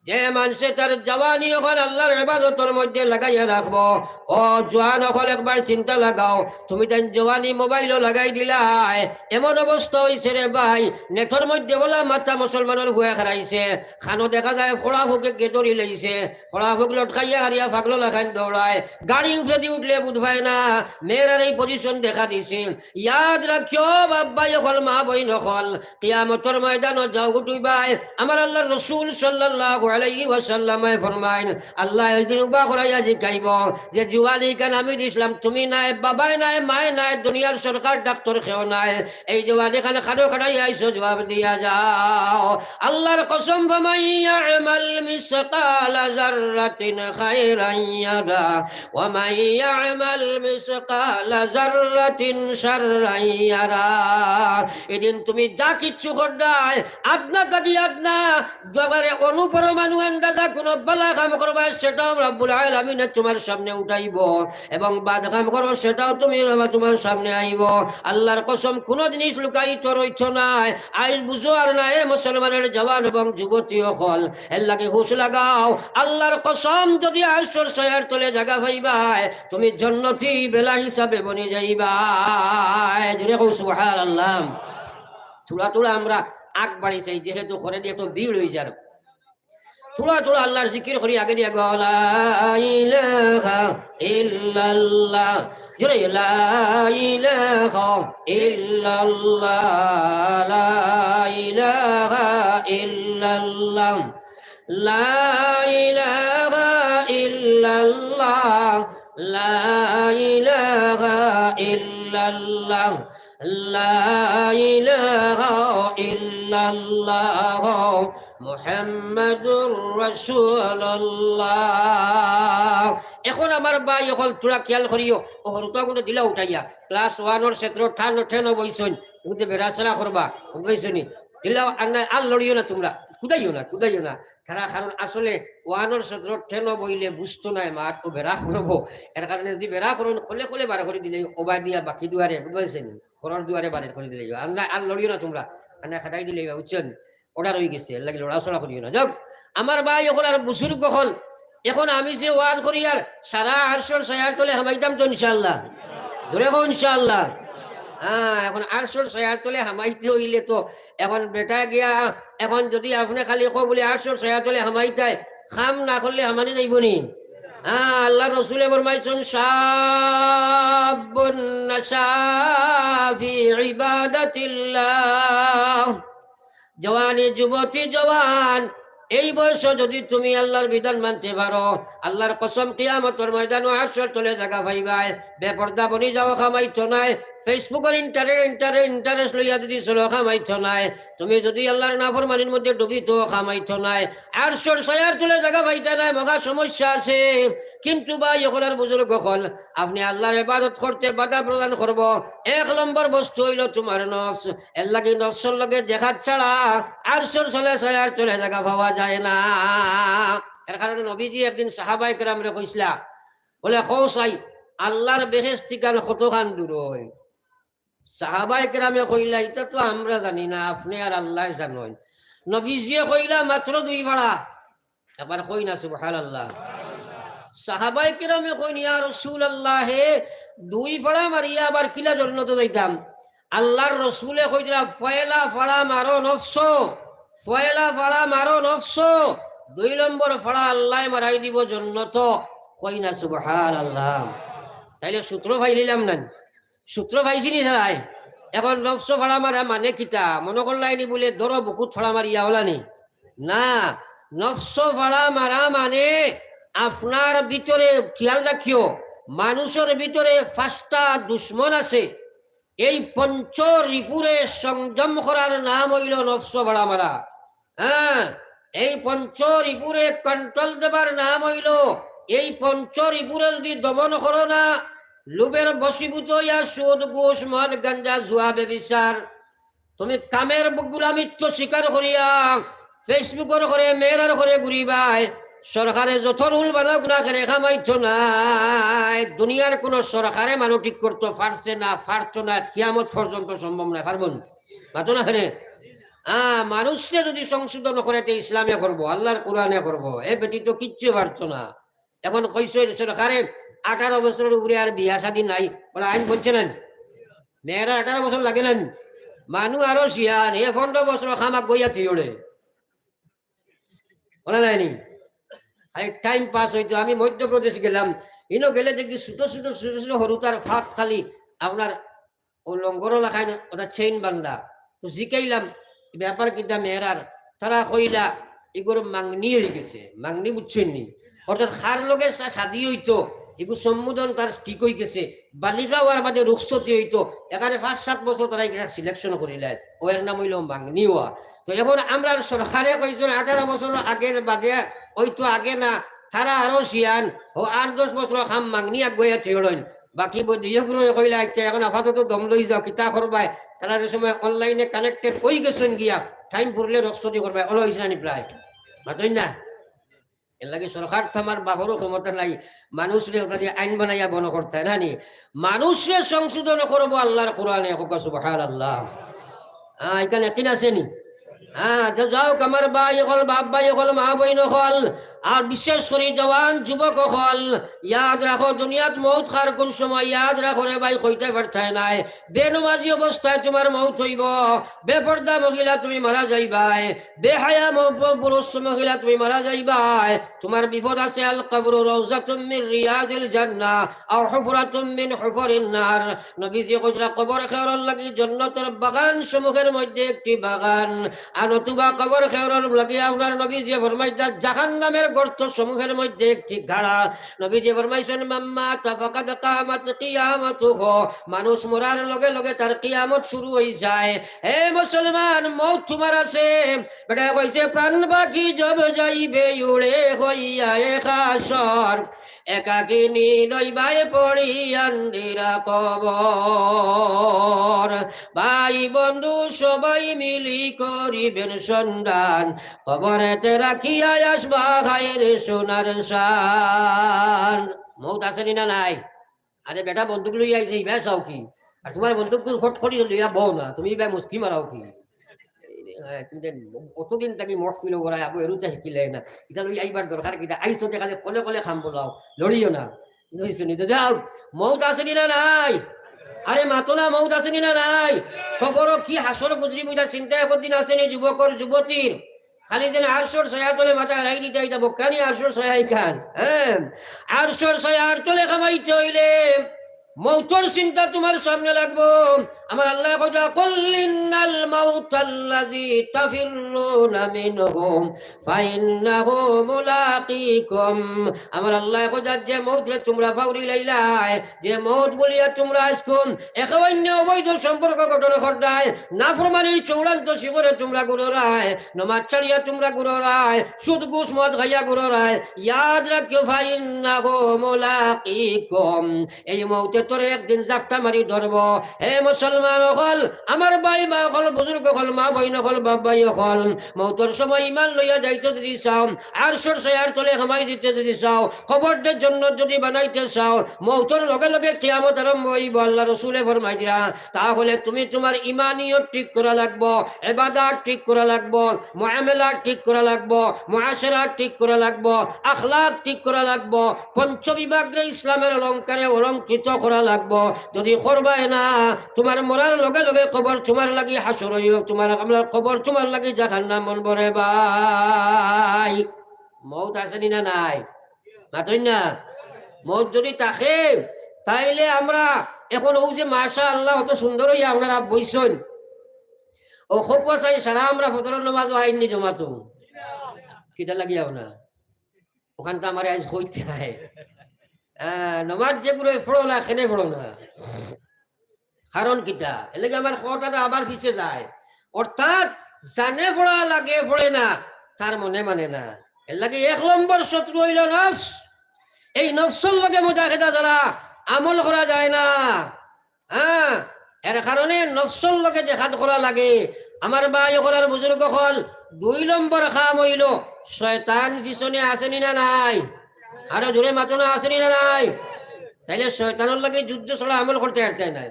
যে মানষে তার জওয়ানি অকল আল্লার ইবাদতর মধ্যে লাগাইয়া রাখবো, ও জওয়ান অকল একবার চিন্তা লাগাও, তুমি তাইন জওয়ানি মোবাইলো লাগাই দিলায়, এমন অবস্থা অইছে রে ভাই, নেটর মধ্যে অলা মাতা মুসলমানর পুয়ায় খাড়াইছে, কানো দেখা যায় ফড়া ফুকে গেদরি লইছে, ফড়া ফুক লটকাইয়া হারিয়া পাগলো লাখান দৌড়ায়, গাড়ি উপরেদি উঠলে বুঝ পায় না, মেয়েরার এই position দেখা দিছে। ইয়াদ রাখিও বাপ ভাই অকল, মা বইন অকল, কিয়ামতর ময়দানো যাও উঠবায়। আমার আল্লার রসুল সাল্লাল্লাহু আলাইহি ওয়াসাল্লামে ফরমাইন, আল্লায় একদিন উবা করাইয়া জিকাইবো যে, "জুয়ানি খান আমি দিছলাম, তুমি নাই, বাবায় নাই, মায় নাই, দুনিয়ার সরকার ডাক্তর কেউ নাই, এই জুয়ানি খান কানো খাড়াইয়া আইছো, জুয়াব দিয়া যাও।" আল্লার কসম, "ফামান ইয়া'মাল মিসকালা যাররাতিন খায়রান ইয়ারা, ওয়া মান ইয়া'মাল মিসকালা যাররাতিন শাররান ইয়ারা।" এদিন তুমি যা কিচ্ছু করবায়, আদনা থাকি আদনা, একেবারে অণুপরমাণু আন্দাজা কুনু বালা কাম করবায়, সেটাও রব্বুল আলামিনে তুমার সামনে উঠাইবো, এবং বাদ কাম করো, সেটাও তুমি, তুমার সামনে আইবো। আল্লার কসম, কুনু জিনিস লুকায়িত রইতো নায়। আইজ বুঝো আর নায়, মুসলমানর জওয়ান এবং যুবতী অকল, এরলাগি হুশ লাগাও। আল্লার কসম, যুদি আরশর ছায়ার তলে জাগা পাইবায়, তুমি জন্নতি বেলা হিসাবে বনি যাইবায়। জোরে কও সুবহানাল্লাহ। থুড়া থুড়া আমরা আগ বাড়ি চাই, যেহেতু ঘরেদি একটু ভিড় অইযার। থুড়া থুড়া আল্লার জিকির করি আগে দিয়া গো, লা ইলাহা ইল্লাল্লাহ। জোরে, লা ইলাহা ইল্লাল্লাহ, লা ইলাহা ইল্লাল্লাহ, লা ইলাহা ইল্লাল্লাহ, লা ইলাহা ইল্লাল্লাহ। লা ইলাহা ইল্লাল্লাহ মুহাম্মাদুর রাসূলুল্লাহ। এখন আমার ভাই অকল থুড়া খেয়াল করিও, ও হরুতা গুলো দিলা উঠাইয়া, class one-র ছাত্র ঠানো ঠেনো বইছইন, তুমি তো বেড়াছেড়া করবা, বুঝছো নি? দিলা আর না, আর লড়িও না তুমরা, কুদাইও না, কুদাইও না। তারা কারণ আসলে one-র ছাত্র ঠেনো বইলে বুঝতো নায় মাত, ও বেড়া করবো। এর কারণে যুদি বেড়া করইন, খোলে খোলে বার করি দিলে, ওবায় দিয়া বাকি দুয়ারে, বুঝছো নি? ঘরর দুয়ারে বার করি দিলে, আর না, আর লড়িও না তুমরা, আর না খেদাই দিলে, বুঝছো নি? Order অইগেছে, এরলাগি লড়াচড়া করিও না। যাউক, আমার ভাই অকল আর বুজুর্গ অকল, এখন আমি যে ওয়াজ করিয়ার, সারা আরশর ছায়ার তলে হামাইতাম তো ইনশাআল্লাহ? জোরে কও ইনশাআল্লাহ। হ্যাঁ, এখন আরশর ছায়ার তলে হামাইতে অইলে তো, এখন বেটা গিয়া, এখন যুদি আপনে খালি কও বুলি আরশর ছায়ার তলে হামাইতায়, কাম না করলে হামানি যাইবো নি? হ্যাঁ, আল্লাহর রসুলে ফরমাইছইন, "শাব্বুন নাশা ফি ইবাদাতিল্লাহ।" জওয়ানি, যুবতী, জওয়ান, এই বয়সো যদি তুমি আল্লাহর বিধান মানতে পারো, আল্লাহর কসম, কিয়ামতর ময়দানো আরশর তলে জাগা পাইবায়। বেপর্দা বনি যাও, কামাইতো নায়। Facebook-অর ইন্টারে-, ইন্টারে-, interest লইয়া যদি চলো, কামাইতো নায়। তুমি যদি আল্লাহর নাফরমানির মধ্যে ডুবিতো, কামাইতো নায়। আরশর ছায়ার তলে জাগা পাইতা নায়, মহা সমস্যা আছে। কিন্তু ভাই অকল আর বুজুর্গ অকল, আপনে আল্লাহর ইবাদত করতে বাধা প্রদান করবো এক নম্বর বস্তু অইলো তুমার নফস। এরলাগি নফসর লগে দেখা ছাড়া আরশর ছায়া, ছায়ার তলে জাগা পাওয়া যায় না। এর কারণে নবীজি একদিন সাহাবায়ে কেরামরে কইছলা, বলে, "কও চাই, আল্লাহর বেহেশত ইখান কতখান দূর অয়?" সাহাবায়ে কেরামে কইলা, "ইটা তো আমরা জানি না, আপনে আর আল্লায় জানইন।" নবীজিয়ে কইলা, "মাত্র দুই ফাড়া।" একবার কই না সুবহানাল্লাহ। সাহাবায়ে কেরামে কইন, "ইয়া রাসূলুল্লাহ, হে দুই ফাড়া মারিয়া আবার কিলা জন্নতো যাইতাম?" আল্লাহর রসুলে কইতরা, "পয়লা ফাড়া মারো নফস, পয়লা ফাড়া মারো নফস, দুই নম্বর ফাড়া আল্লায় মারাই দিবো জন্নতো।" কই না সুবহানাল্লাহ। তাইলে সূত্র পাইলিলাম না? সূত্র পাইছি নি সারায়? এখন নফস ফাড়া মারা মানে কিতা? মনো করলায়নি বুলে ধরো বুকুত ফাড়া মারিয়া, অলানি? না, নফস ফাড়া মারা মানে আপনার ভিতরে, খেয়াল রাখিও, মানুষর ভিতরে পাঁচটা দুশমন আছে। এই পঞ্চ রিপুরে সংযম করার নাম অইলো নফস ফাড়া মারা। হ্যাঁ, এই পঞ্চ রিপুরে control দেবার নাম অইলো, এই পঞ্চ রিপুরে যদি দমন করো না, লোভের বশীভূত অইয়া সুদ, ঘুষ, মদ, গাঞ্জা, জুয়া, ব্যভিচার, তুমি কামের গুলামিত্ব স্বীকার করিয়া Facebook-অর ঘরে, মেয়েরার ঘরে ঘুরিবায়, সরকারে যত rule বানাউক না কেনে, কামাইতো নায়। দুনিয়ার কুনু সরকারে মানুষ ঠিক করতো পারছে না, পারতো না, কিয়ামত পর্যন্ত সম্ভব নায়। পারবো নি? পারতো না কেনে? আ, মানুষরে যদি সংশোধন করে, তে ইসলামে করবো, আল্লাহর কোরআনে করবো, এ ব্যতীত কিচ্ছু পারতো না। এখন কইছে সরকারে আঠারো বছরর উপরে আর বিয়া শাদী নাই, বলে আইন বলছে না নি? মেয়েরা আঠারো বছর লাগে না নি? মানু আরো শিয়ান, এ পনেরো বছর খামাক বইয়া থিওড়ে। বলে নাইনি? খালি time pass অইতো। আমি মধ্যপ্রদেশ গেলাম, ইনো গেলে দেখি ছোট ছোট ছোট ছোট হুরুতার ফাঁক খালি আপনার ও লঙ্গরর লাখান ওটা chain বান্ধা। তো জিকাইলাম, "ব্যাপার কিতা মেয়েরার?" তারা কইলা, "ইগুর মাংনি অইগেছে।" মাংনি বুঝছইন নি? অর্থাৎ কার লগে শা-, শাদি অইতো, ইগু সম্মোধন তার ঠিক অইগেছে, বালিগা অওয়ার বাদে রুখসতি অইতো, এখানে পাঁচ সাত বছর তারা ইগুলা selection করিলায়, ও এর নাম অইলো মাংনি অওয়া। তো এখন আমরার সরকারে কইছইন আঠারো বছর আগের বাদে অইতো আগে না, তারা আরো শিয়ান, ও আট দশ বছর কাম মাংনি আগুয়াইয়া থইরইন। বাকি বদিয়ে গুরুয়ে কইলা, "আচ্ছা, এখন আপাতত দম লই যাও, কিতা করবায়?" তারা যে সময় online-এ connected অইগেছইন গিয়া, time ফুরলে রুখসতি করবায়, অলা অইছে না নি প্রায়? মাতইন না? এরলাগি সরকার তো আমার বাপরও ক্ষমতা নাই, মানুষরে ওটা দিয়া আইন বানাইয়া বন্ধ করতে না নি, মানুষরে সংশোধন করবো আল্লাহর কোরআনে, কউক্কা সুবহানাল্লাহ। হ্যাঁ, ইখান ইয়াকিন আছে নি? হ্যাঁ, তো যাউক আমার ভাই অকল, বাপ ভাই অকল, মা বইন অকল, আর বিশেষ করি জওয়ান যুবক অকল, ইয়াদ রাখো, দুনিয়াত মউত কার কুন সময়, ইয়াদ রাখো রে ভাই, কইতায় পারতায় নায়। বেনমাজি অবস্থায় তুমার মউত অইবো, বেপর্দা মহিলা তুমি মারা যাইবায়, বেহায়া ম-, প-, পুরুষ মহিলা তুমি মারা যাইবায়, তুমার বিপদ আছে, আল কবরু রাউজাতুম মিন রিয়াজিল জান্নাহ আও হুফরাতুম মিন হুফারিন নার। নবীজি কইরা কবর খেওরর লাগি জন্নতর বাগান সমূহের মধ্যে একটি বাগান, আর নতুবা কবর খেওরর লাগি আপনার নবীজি ফরমাইতা জাহান্নামের গর্ত সমূহের মধ্যে একটি গাড়া। নবীজি ফরমাইছইন, "মান মাতা ফাকাদ কামাত কিয়ামাতুহু।" মানুষ মরার লগে লগে তার কিয়ামত শুরু অই যায়। হে মুসলমান, মউত তুমার আছে। বেটায় কইছে, "প্রাণ পাখি জব যাইবে উড়ে হইয়া এ হাশর, একাকিনী রইবায় পড়ি আন্দিরা কবর। ভাই বন্ধু সবাই মিলি করিবেন সন্ধান, কবরেতে রাখিয়া আসবা খায়ের সোনার শান।" মউত আছে নি না নাই? আরে বেটা, বন্দুক লইয়া আইছে, ইবায় চাও কি? আর তুমার বন্দুক কুন খটখটি লইয়া বও না, তুমি ইবায় মুস্কি মারাও কি? এই রে, হ্যাঁ, তুমি যে অতদিন থাকি মহফিল করায়, আবু এরুতা হিকিলে না। ইটা লইয়া আইবার দরকার কিতা? আইছো যে খালি কলে কলে খাম বলাও, লড়িও না। বুঝছো নি? তো যাও, মউত আছে নি না নাই? আরে মাতো না, মউত আছে নি না নাই? কবরো কি হাশর গুজরিবো, ইটা চিন্তা একদিন আছে নি যুবকর, যুবতীর? খালি যেন আরশর ছায়ার তলে মাথা রাখি দিতে আইতা, বক্কানি আরশর ছায়া ইখান। হ্যাঁ, আরশর ছায়ার তলে কামাইতে অইলে মৌতর চিন্তা তুমার সামনে লাগবো। আমার আল্লায় কইতা, "কুল ইন্নাল মাউতাল্লাযী তাফিররুনা মিনহু ফাইন্নাহু মুলাকীকুম।" আমার আল্লায় কইতা, যে মৌতরে তুমরা ফাউরি লাইলায়, যে মৌত বুলিয়া তুমরা আইজকুন একে অইন্য অবৈধ সম্পর্ক গঠন কররায়, নাফরমানির চূড়ান্ত শিখরে তুমরা ঘুররায়, নমাজ ছাড়িয়া তুমরা ঘুররায়, সুদ ঘুষ মদ খাইয়া ঘুররায়, ইয়াদ রাখিও, ফাইন্নাহু মুলাকীকুম, এই মৌতে তোরে একদিন জাপটা মারি ধরবো। হে মুসলমান অকল, আমার ভাই মা অকল, বুজুর্গ অকল, মা বইন অকল, বাপ ভাই অকল, মৌতর সময় ইমান লইয়া যাইতে যদি চাও, আরশর ছায়ার তলে কামাই দিতে যদি চাও, কবররে জন্নত যদি বানাইতে চাও, মৌতর লগে লগে কিয়ামত আরম্ভ অইবো। আল্লার রসুলে ফরমাইরা, তাহলে তুমি তুমার ইমানিয়ত ঠিক করা লাগবো, ইবাদত ঠিক করা লাগবো, মুআমালাত ঠিক করা লাগবো, মুআশারাত ঠিক করা লাগবো, আখলাক ঠিক করা লাগবো, পঞ্চ বিভাগরে ইসলামের অলংকারে অলংকৃত করা লাগবো। যদি করবায় না, তুমার মরার লগে লগে কবর তুমার লাগি হাশর অইবো, তুমার আমরার কবর তুমার লাগি জাহান্নাম বনবো রে ভাই। মৌত আছে নি না নাই? মাতইন না। মৌত যদি থাকে, তাইলে আমরা এখন অউ যে মাশাআল্লাহ অত সুন্দর অইয়া আপনারা বইছইন, অউ খোকো চাই সারা আমরা ফজরর নমাজও আইননি জমাতো। কিতা লাগিয়া না? অখান তো আমারে আইজ কইতে হয়। আহ, নমাজ যেগুলো পড়ো না, কেনে পড়ো না? কারণ কিতা? এরলাগি আমার কথাটা আবার পিছে যায়। অর্থাৎ, জানে পড়া লাগে, পড়ে না, তার মনে মানে না। এরলাগি এক নম্বর শত্রু অইলো নফস। এই নফসর লগে মুজাহেদা ছাড়া আমল করা যায় না। হ্যাঁ, এর কারণে নফসর লগে জেহাদ করা লাগে। আমার ভাই অকল আর বুজুর্গ অকল, দুই নম্বর কাম অইলো, শয়তান পিছনে আছে নি না নাই? আরো জোরে মাতো না, আছে নি না নাই? তাইলে শয়তানর লগে যুদ্ধ ছাড়া আমল করতে পারতে নায়।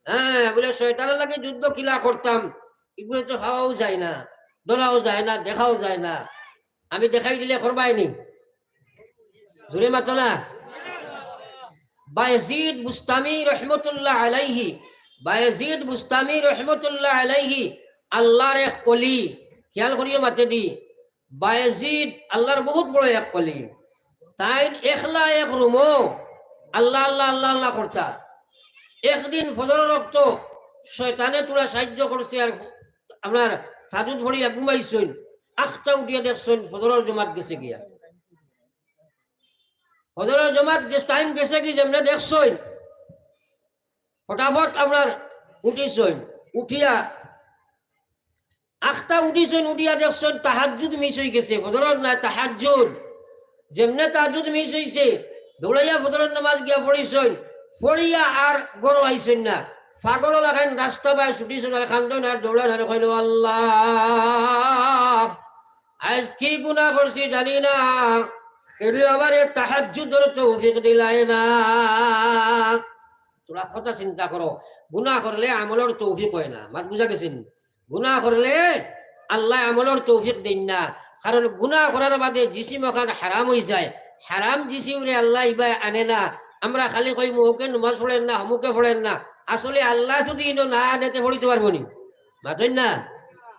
হ্যাঁ, বুলে শয়তানর লগে যুদ্ধ কিলা করতাম, ইগুলো তো হওয়াও যায় না, ধরাও যায় না, দেখাও যায় না। আমি দেখাই দিলে করবায় নি? জোরে মাতো না। বায়েজিদ বুস্তামি রহমতুল্লাহ আলাইহি, বায়েজিদ বুস্তামি রহমতুল্লাহ আলাইহি আল্লার এক অলি। খেয়াল করিও মাতেদি, বায়েজিদ আল্লার বহুত বড় এক অলি। তাইন একলা এক রুমো আল্লাহ, আল্লাহ, আল্লাহ, আল্লাহ করতা। একদিন ফজরর অক্ত শয়তানে থুড়া সাহায্য করছে, আর আপনার তাহাজ্জুদ পড়িয়া ঘুমাইছইন, আখতা উঠিয়া দেখছইন ফজরর জমাত গেছে গিয়া। ফজরর জমাত গেছ-, টাইম গেছে কি যেমনে দেখছইন, ফটাফট আপনার উঠিছইন, উঠিয়া আখতা উঠিছইন, উঠিয়া দেখছইন তাহাজ্জুদ মিস অইগেছে, ফজরর নায় তাহাজ্জুদ। যেমনে তাহাজ্জুদ মিস অইছে, দৌড়াইয়া ফজরর নামাজ গিয়া পড়িছইন, পড়িয়া আর ঘরো আইছইন না। পাগলর লাখান রাস্তা বায় ছুটিছইন আর কান্দইন আর দৌড়াইন আর কইন, "ও আল্লাহ, আইজ কি গুনা করছি জানি না, কেউরে আমারে তাহাজ্জুদর তৌফিক দিলায় না।" থুড়া কথা চিন্তা করো, গুনা করলে আমলর তৌফিক অয় না। মাত বুঝা গেছে নি? গুনা করলে আল্লায় আমলর তৌফিক দেইন না, কারণ গুনা করার বাদে জিসিম অখান হারাম অইযায়। হারাম জিসিমরে আল্লায় ইবায় আনে না। আমরা খালি কইমু, "অমুকে নমাজ পড়ের না, অমুকে পড়ের না।" আসলে আল্লায় যুদি ইনো না আনে, তে পড়িতো পারবো নি? মাতইন না?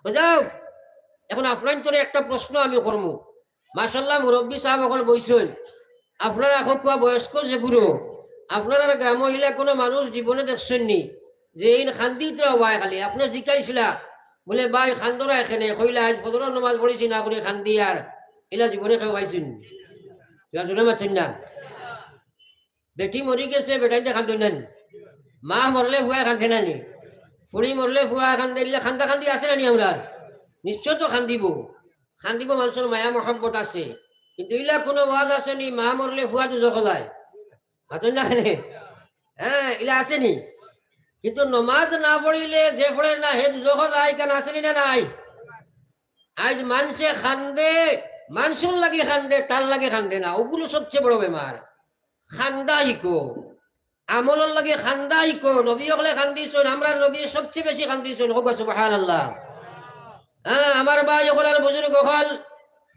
বুঝাও? এখন আপনাইনতরে একটা প্রশ্ন আমি করমু। মাশাআল্লাহ, মুরব্বি সাব অকল বইছইন। আপনারা হকুয়া বয়স্ক যেগুলো, আপনারার গ্রামো ইলা কুনু মানুষ জীবনে দেখছইন নি যে এইন কান্দিত রওয়ায় খালি? আপনে জিকাইছলা, বুলে, "ভাই, কান্দরায় কেনে?" কইলা, "আইজ ফজরর নমাজ পড়িছি না করি কান্দি।" আর ইলা জীবনে কেউ পাইছইন নি? ইলা জোরে মাতইন না। বেটি মরি গেছে, বেটাইন্তে কান্দইন না নি? মা মরলে ফুয়ায় কান্দে না নি? ফুড়ি মরলে ফুয়ায় কান্দে, ইলা কান্দা কান্দি আছে না নি আমরার? নিশ্চয় তো কান্দিবো। কান্দিবো, মানষর মায়া মহব্বত আছে। কিন্তু ইলা কুনু ওয়াজ আছে নি, মা মরলে ফুয়া দুজখো যায়? মাতইন না কেনে? হ্যাঁ, ইলা আছে নি? কিন্তু নমাজ না পড়িলে যে পড়ের না, হে দুজখো যায়, ইখান আছে নি না নাই? আইজ মানষে কান্দে, মানষর লাগি কান্দে, তার লাগি কান্দে না। অগুলো সবচেয়ে বড় বেমার। কান্দা হিকো, আমলর লাগি কান্দা হিকো। নবী অকলে কান্দিছইন, আমরার নবী সবচেয়ে বেশি কান্দিছইন। হউক সুবহানাল্লাহ। হ্যাঁ, আমার ভাই অকল আর বুজুর্গ অকল,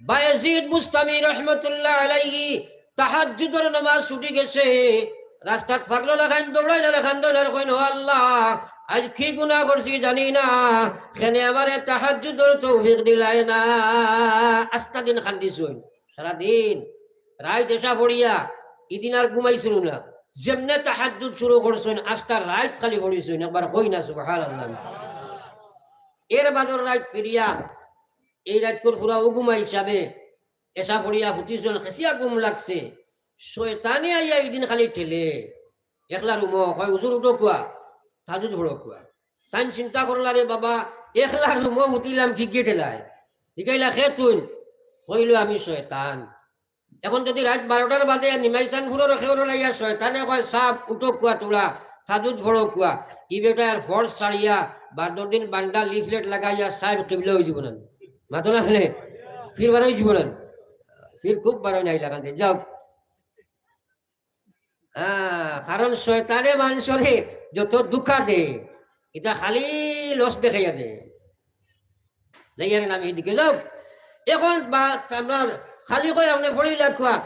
বায়েজিদ বুস্তামি রহমতুল্লাহ আলাইহি তাহাজ্জুদর নমাজ ছুটি গেছে, রাস্তাত পাগলর লাখান দৌড়াইন আর কান্দইন আর কইন, "ও আল্লাহ, আইজ কি গুনা করছি জানি না, কেনে আমারে তাহাজ্জুদর তৌফিক দিলায় না। আস্তা দিন কান্দিছইন, সারা দিন, রাইত এশা পড়িয়া, ইদিন আর ঘুমাইছইন না। যেমনে তাহাজ্জুদ শুরু করছইন, আস্তা রাইত খালি পড়িছইন, একবার কই না সুবহানাল্লাহ। এর বাদর রাইত ফিরিয়া, এই রাইতকুর পুরা অউ ঘুমা হিসাবে, এশা পড়িয়া হুতিছইন, খেছিয়া ঘুম লাগছে, শয়তানে আইয়া ইদিন খালি ঠেলে, একলা রুমো, কয়, "হুজুর উঠউক্কা, তাহাজ্জুদ পড়উক্কা।" তাইন চিন্তা করলা, "রে বাবা, একলা রুমো হুতিলাম, কিগিয়ে ঠেলায়?" জিগাইলা, "কে তুইন?" কইলো, "আমি শয়তান।" এখন যদি রাইত বারোটার বাদে নিমাইছানপুরর কেউরর আইয়া শয়তানে কয়, "সাব উঠউক্কা তুরা, তাহাজ্জুদ পড়উক্কা," ই বেটায় আর ফরজ ছাড়িয়া বাদর দিন বান্ডা লিফলেট লাগাইয়া সাব কিবলা অইযিবো না? মাতো না কেনে? ফির বার অইযিবো না? ফির খুব বার অইন আইলা কান্দে। যাও। হ্যাঁ, কারণ শয়তানে মানষরে যত ধুকা দে, ইতা খালি লস দেখাইয়া দে। যাইয়ার নাম এদিকে যাও। এখন বা-, আপনার খালি কই আপনে পড়িলা কুয়া,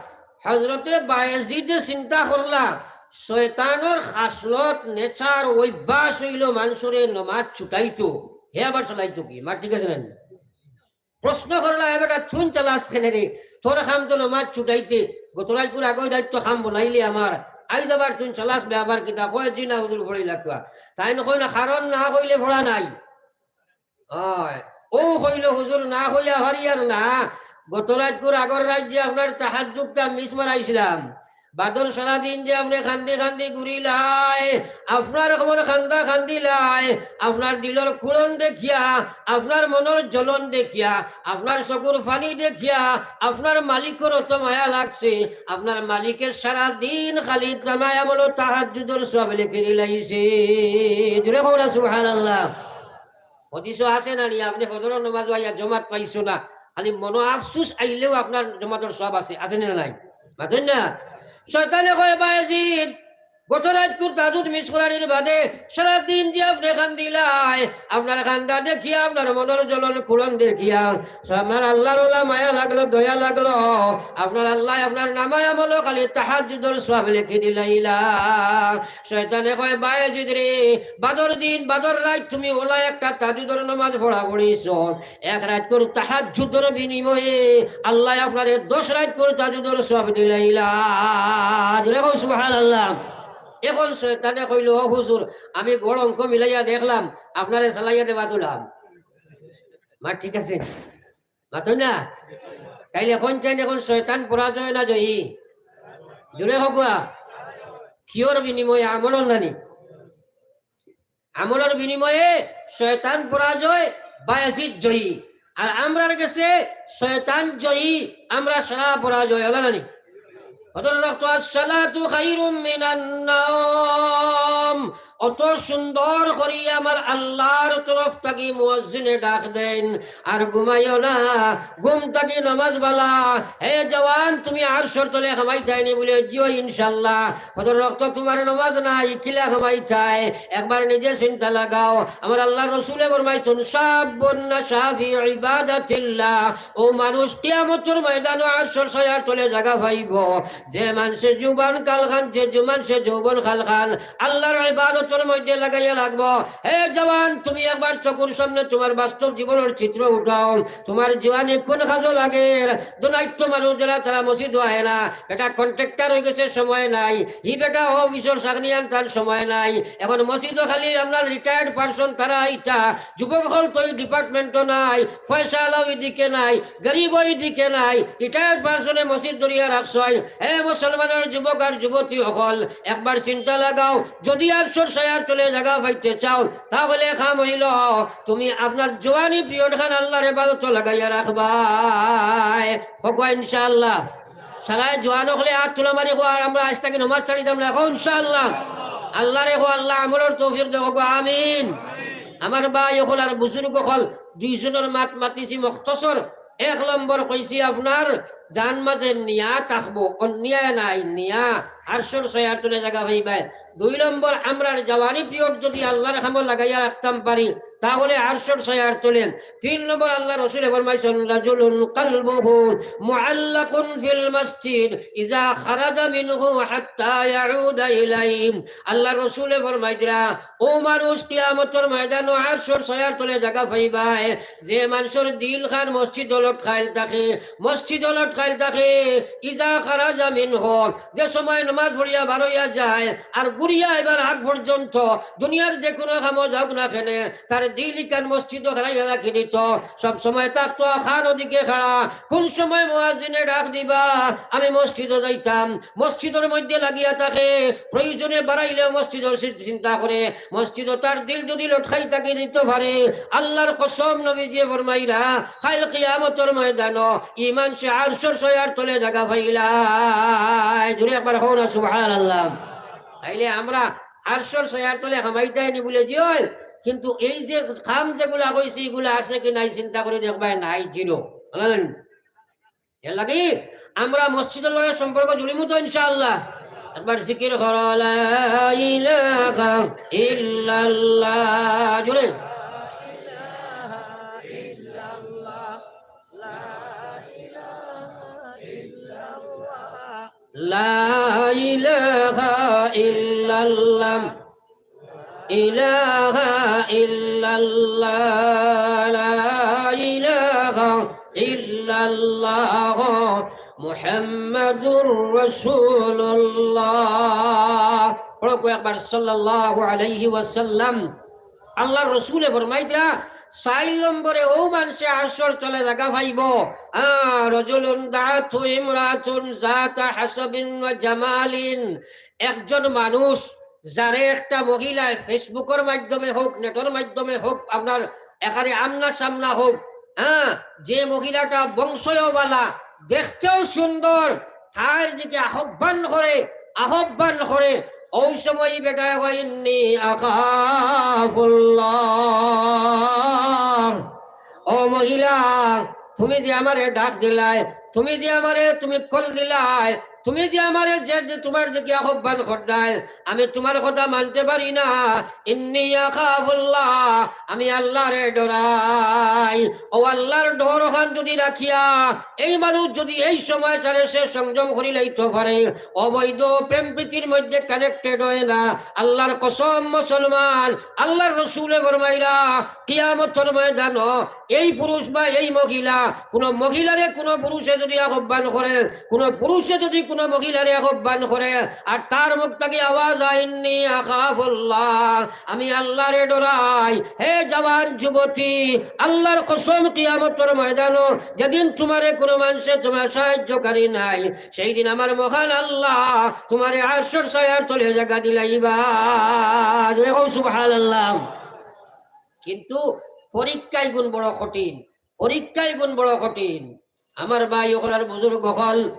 হজরতে বায়েজিদে চিন্তা করলা, শয়তানর খাসলত, নেচার, অভ্যাস অইলো মানষরে নমাজ ছুটাইতো, হে আবার চালাইতো কি? মাত ঠিক আছে না? প্রশ্ন করলা, "এ বেটা, তুইন চালাস কেনে রে? তোর কাম তো নমাজ ছুটাইতে, গত রাইতকুর আগর রাইত তো কাম বনাইলে আমার, আইজ আবার তুইন চালাস বে, আবার কিতা?" কয়, "জি না হুজুর, পড়িলা কুয়া।" তাইন কইন, "কারণ না কইলে পড়া নাই।" অয়, অউ কইলো, "হুজুর, না কইয়া পারিয়ার না, গত রাইতকুর আগর রাইত যে আপনার তাহাজ্জুদটা মিস মারাইছলাম, বাদর সারা দিন যে আপনে কান্দি কান্দি ঘুরিলায়, আপনার খবর কান্দা কান্দিলায়, আপনার দিলর কুড়ন দেখিয়া, আপনার মনর জ্বলন দেখিয়া, আপনার চকুর পানি দেখিয়া, আপনার মালিকর অত মায়া লাগছে, আপনার মালিকে সারা দিন খালি নামায় আমলো তাহাজ্জুদর সওয়াব লেখি দিলাইছে।" জোরে কও না সুবহানাল্লাহ। হাদিসো আছে না নি, আপনে ফজরর নমাজ আইয়া জমাত পাইছো না, খালি মনো আফসুস আইলেও আপনার জমাতর সওয়াব আছে, আছে না নাই? মাতইন না? শয়তানে কয়, "বায়েজিদ, গত রাইতকুর তাহাজ্জুদ মিস করানির বাদে সারা দিন যে আপনে কান্দিলায়, আপনার কান্দা দেখিয়া, আপনার মনর জ্বলন কুড়ন দেখিয়া, আপনার আল্লার অলা মায়া লাগলো, দয়া লাগলো, আপনার আল্লায় আপনার নামায় আমলো খালি তাহাজ্জুদর সওয়াব লেখি দিলাইলা।" শয়তানে কয়, "বায়েজিদ রে, বাদর দিন, বাদর রাইত তুমি অলা একটা তাহাজ্জুদর নমাজ পড়া পড়িছো, এক রাইতকুর তাহাজ্জুদর বিনিময়ে আল্লায় আপনারে দশ রাইতকুর তাহাজ্জুদর সওয়াব দিলাইলা।" জোরে কও সুবহানাল্লাহ। এখন শয়তানে কইলো, "ও হুজুর, আমি গড় অঙ্ক মিলাইয়া দেখলাম, আপনারে চালাইয়া দেওয়া তুলাম।" মাত ঠিক আছে? মাতইন না? তাইলে এখন চাইন, এখন শয়তান পরাজয় না জয়ী? জোরে কউক্কা। কিওর বিনিময়ে? আমলর নানি? আমলর বিনিময়ে শয়তান পরাজয়, বায়েজিদ জয়ী। আর আমরার গেছে শয়তান জয়ী, আমরা সারা পরাজয়। অলা নানি? হজরত রক্ত, "আসসালাতু খায়রুম মিনান নাওম।" অত সুন্দর করি আমার আল্লার তরফ থাকি মুয়াজ্জিনে ডাক দেইন, "আর ঘুমাইও না, ঘুম থাকি নমাজ বালা। হে জওয়ান, তুমি আরশর তলে হামাইতায় নি?" বুলে, "জি অয় ইনশাআল্লাহ।" হজরত রক্ত, "তুমার নমাজ নাই, কিলা হামাইতায়?" একবার নিজে চিন্তা লাগাও। আমার আল্লার রসুলে ফরমাইছইন, "শাবুন নাশা ফি ইবাদাতিল্লাহ।" অউ মানুষ কিয়ামতর ময়দানো আরশর ছায়ার তলে জাগা পাইবো, যে মানষে যৌবন কালখান, যে যু-, মানষে যৌবন কালখান আল্লার ইবাদতর মধ্যে লাগাইয়া রাখবো। হে জওয়ান, তুমি একবার চকুর সামনে তুমার বাস্তব জীবনর চিত্র উঠাও। তুমার জওয়ানি কুন কাজো লাগের? দুনাইত্ত মানুষ যারা, তারা মসজিদো আয় না। বেটা কন্ট্রাক্টর অইগেছে, সময় নাই। হি বেটা অফিসর চাকরিয়ান, তান সময় নাই। এখন মসজিদো খালি আপনার রিটায়ার্ড পারসন, তারা আইতা। যুবক অকল তো ই ডিপার্টমেন্টো নাই, পয়সাআলাও ইদিকে নাই, গরিবও ইদিকে নাই, রিটায়ার্ড পারসনে মসজিদ ধরিয়া রাখছইন। হে মুসলমানর যুবক আর যুবতী অকল, একবার চিন্তা লাগাও, যুদি আরশর ছায়ার তলে জাগা পাইতে চাও, তাহলে কাম অইলো, তুমি আপনার জওয়ানি পিরিয়ড খান আল্লার ইবাদতো লাগাইয়া রাখবায়। কউক্কা ইনশাআল্লাহ। সারায় জওয়ান অকলে আত তুলা মারি কও, আর আমরা আইজ থাকি নমাজ ছাড়িতাম না, কও ইনশাআল্লাহ। আল্লারে কও, আল্লাহ আমলর তৌফিক দেও, কও আমিন। আমার ভাই অকল আর বুজুর্গ অকল, দুইজনর মাত মাতিছি মুখতসর। এক নম্বর কইছি আপনার জান মাঝে নিয়া থাকবো, অন্যায় নাই, নিয়া আরশর ছায়ার তলে জাগা পাইবায়। দুই নম্বর, আমরার জওয়ানি পিরিয়ড যুদি আল্লার কামো লাগাইয়া রাখতাম পারি, তাহলে আরশর ছায়ার তলে। তিন নম্বর আল্লার রসুলে ফরমাইছইন, "রাজুলুন কালবুহু মুআল্লাকুন ফিল মাসজিদ ইযা খারাজা মিনহু হাত্তা ইয়াউদা ইলাইহি।" আল্লার রসুলে ফরমাইতরা, অউ মানুষ কিয়ামতর ময়দানো আরশর ছায়ার তলে জাগা পাইবায়, যে মানষর দিলখান মসজিদো লটকাইল থাকে, মসজিদো লটকাইল থাকে, ইযা খারাজা মিনহু, যে সময় নমাজ পড়িয়া বারইয়া যায়, আর ঘুরিয়া আইবার আগ পর্যন্ত দুনিয়ার যে কুনু কামো যাউক না কেনে, তার দিলখান মসজিদো খাড়াইয়া রাখি দিত, সব সময় থাকতো অখানর দিকে খাড়া। কুন সময় মুয়াজ্জিনে ডাক দিবা, আমি মসজিদো যাইতাম, মসজিদর মধ্যে লাগিয়া থাকে, প্রয়োজনে বারাইলেও মসজিদর চি-, চিন্তা করে, মসজিদো তার দিল যুদি লটকাই থাকি দিত পারে, আল্লার কসম নবীজিয়ে ফরমাইরা, কাইল কিয়ামতর ময়দানো ই মানষে আরশর ছায়ার তলে জাগা পাইলায়। জুরে একবার কও না সুবহানাল্লাহ। তাইলে আমরা আরশর ছায়ার তলে হামাইতায় নি বুলে জি অয়, কিন্তু এই যে কাম যেগুলা কইছি, ইগুলা আছে কি নাই চিন্তা করি দেখবায়, নাই, জিরো। বুঝলেন? এর লাগি আমরা মসজিদর লগে সম্পর্ক জুড়িমু তো ইনশাআল্লাহ। একবার জিকির করো, লা ইলাহা ইল্লাল্লাহ। জুড়ে। লা ইলাহা ইল্লাল্লাহ। ইলাহা ইল্লাল্লাহ, লা ইলাহা ইল্লাল্লাহ, মুহাম্মাদুর রাসূলুল্লাহ। পড়ো কয়েকবার সাল্লাল্লাহু আলাইহি ওয়াসাল্লাম। আল্লার রসুলে ফরমাইতরা, চাইর নম্বরে অউ মানষে আরশর তলে জাগা পাইবো। আ, রাজুলুন দাআতহু ইমরাতুন যাতা হাসাবিন ওয়া জামালিন। একজন মানুষ যারে একটা মহিলায় Facebookর মাধ্যমে হউক, netর মাধ্যমে হউক, আপনার এখানে আমনা সামনা হউক, হ্যাঁ, যে মহিলাটা বংশও বালা, দেখতেও সুন্দর, তার দিকে আহ্বান করে, আহ্বান করে, অউ সময় বেটায় কয়, "ইন্নী আখাফুল্লাহ।" ও মহিলা, তুমি যে আমারে ডাক দিলায়, তুমি যে আমারে তুমি কল দিলায়, তুমি যে আমারে যে, যে তুমার দিকে আহ্বান করলায়, আমি তুমার কথা মানতে পারি না। ইন্নী আখাফুল্লাহ, আমি আল্লারে ডরাই। অউ আল্লার ডর অখান যুদি রাখিয়া এই মানুষ যুদি এই সময় তারে সে সংযম করি লাইতো পারে, অবৈধ প্রেম প্রীতির মধ্যে connected অয় না, আল্লার কসম মুসলমান, আল্লার রসুলে ফরমাইরা, কিয়ামতর ময়দানো এই পুরুষ বা এই মহিলা, কুনু মহিলারে কুনু পুরুষে যুদি আহ্বান করে, কুনু পুরুষে যুদি কুনু মহিলারে আহ্বান করে, আর তার মুখ থাকি আওয়াজ আয়, "ইন্নী আখাফুল্লাহ, আমি আল্লারে ডরাই।" হে জওয়ান যুবতী, আল্লার কসম, কিয়ামতর ময়দানো যেদিন তুমারে কুনু মানষে তুমার সাহায্যকারী নাই, সেই দিন আমার মহান আল্লাহ তুমারে আরশর ছায়ার তলে জাগা দিলাইবা। জোরে কও সুবহানাল্লাহ। কিন্তু পরীক্ষা ইগুন বড় কঠিন, পরীক্ষা ইগুন বড় কঠিন। আমার ভাই অকল আর বুজুর্গ অকল,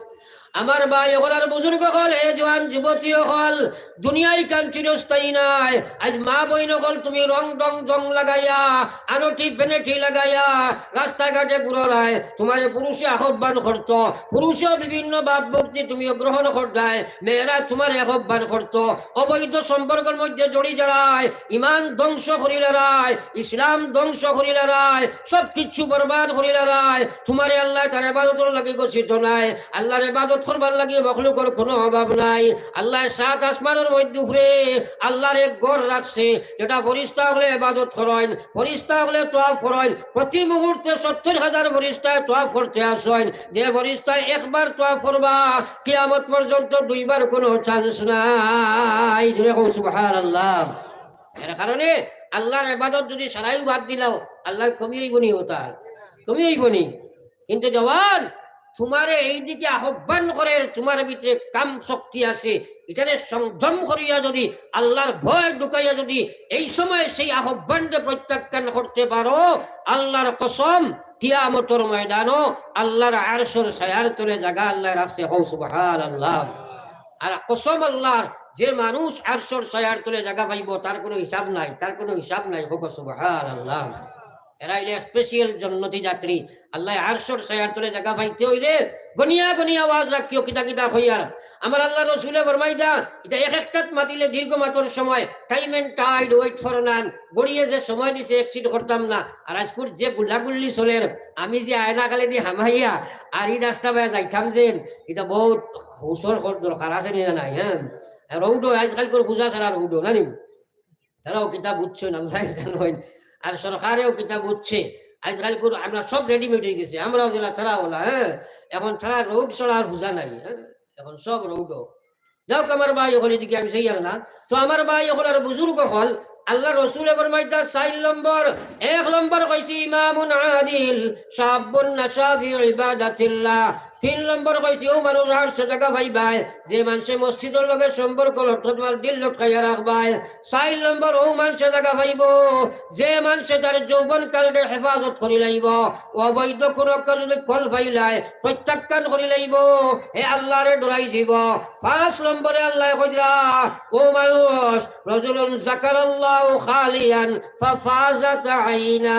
আমার ভাই অকল আর বুজুর্গ অকল, হে জওয়ান যুবতী অকল, দুনিয়া ইখান চিরস্থায়ী নায়। আইজ মা বইন অকল তুমি রং ঢং জং লাগাইয়া, আনটি বেনটি লাগাইয়া রাস্তাঘাটে ঘুররায়, তুমারে পুরুষে আহ্বান করতো, পুরুষেও বিভিন্ন ভাব ভক্তি তুমিও গ্রহণ কররায়, মেয়েরা তুমারে আহ্বান করতো, অবৈধ সম্পর্কর মধ্যে জড়ি যারায়, ইমান ধ্বংস করিলারায়, ইসলাম ধ্বংস করিলারায়, সব কিছু বরবাদ করিলারায়। তুমারে আল্লায় তার ইবাদতর লাগি গছিত নায়, আল্লার ইবাদত করবার লাগি মখলুকর কুনু অভাব নাই। আল্লায় সাত আসমানর মধ্যে উপরে আল্লার এক ঘর রাখছে, যেটা ফিরিস্তা অকলে ইবাদত করইন, ফিরিস্তা অকলে তওয়াফ করইন। প্রতি মুহূর্তে সত্তর হাজার ফিরিস্তায় তওয়াফ করতে আছইন। যে ফিরিস্তায় একবার তওয়াফ করবা, কিয়ামত পর্যন্ত দুইবার কুনু chance নাই। জোরে কও সুবহানাল্লাহ। এর কারণে আল্লার ইবাদত যুদি সারাইও বাদ দিলাও, আল্লার কমি অইবো নি? অতার কমি অইবো নি? কিন্তু জওয়ান, তুমারে এই দিকে আহ্বান করের, তুমার ভিতরে কাম শক্তি আছে, ইটারে সংযম করিয়া যুদি আল্লার ভয় ঢুকাইয়া যুদি এই সময় সেই আহ্বানরে প্রত্যাখ্যান করতে পারো, আল্লার কসম, কিয়ামতর ময়দানো আল্লার আরশর ছায়ার তলে জাগা আল্লায় রাখছে। কও সুবহানাল্লাহ। আর কসম আল্লার, যে মানুষ আরশর ছায়ার তলে জাগা পাইবো, তার কুনু হিসাব নাই, তার কুনু হিসাব নাই। কও সুবহানাল্লাহ। এরা অইলে স্পেশাল জন্নতি যাত্রী। আল্লায় আরশর ছায়ার তলে জাগা পাইতে অইলে গনিয়া গনিয়া ওয়াজ রাখিও, কিতা কিতা কইয়ার। আমার আল্লার রসুলে ফরমাইতা, ইতা এক একটাত মাতিলে দীর্ঘ মাতর সময়, time and tide wait for none, ঘড়িয়ে যে সময় দিছে exceed করতাম না। আর আইজকুর যে গুল্লাগুল্লি চলের, আমি যে আয়না খালেদি হামাইয়া আর ই রাস্তা বায় যাইতাম যেন, ইতা বউত হুশর কর-, দরকার আছে নি না নাই, হ্যাঁ? আর রোডও আইজকালকুর পূজা ছাড়া রোডও না নি? তারাও কিতা বুঝছইন, আল্লায় জানইন। আর সরকারেও কিতা বুঝছে। আইজকালকুর আমরা সব readymade অইগেছে, আমরাও যেলা তারাও অলা, হ্যাঁ। এখন তারা রোড ছাড়া আর পূজা নাই, হ্যাঁ। এখন সব রোডও। যাউক আমার ভাই অকল, ইদিকে আমি চাইয়ার না। তো আমার ভাই অকল আর বুজুর্গ অকল, আল্লার রসুলে ফরমাইতা চাইর নম্বর, এক নম্বর কইছি ইমামুন আদিল, শাবুন নাশা ফি ইবাদাতিল্লাহ। তিন নম্বর কইছি অউ মানুষ আরশো জাগা পাইবায়, যে মানষে মসজিদর লগে সম্পর্ক লটকাইয়া রাখবায়। চাইর নম্বর অউ মানষে জাগা পাইবো, যে মানষে তার যৌবন কালরে হেফাজত করি লাইবো, অবৈধ কুনু কাজ যদি কল পাইলায় প্রত্যাখ্যান করি লাইবো, হে আল্লারে ডরাই যিবো। পাঁচ নম্বরে আল্লায় কইরা, অউ মানুষ, রজুলুন যাকারাল্লাহু খালিয়ান ফাফাজাত আইনা।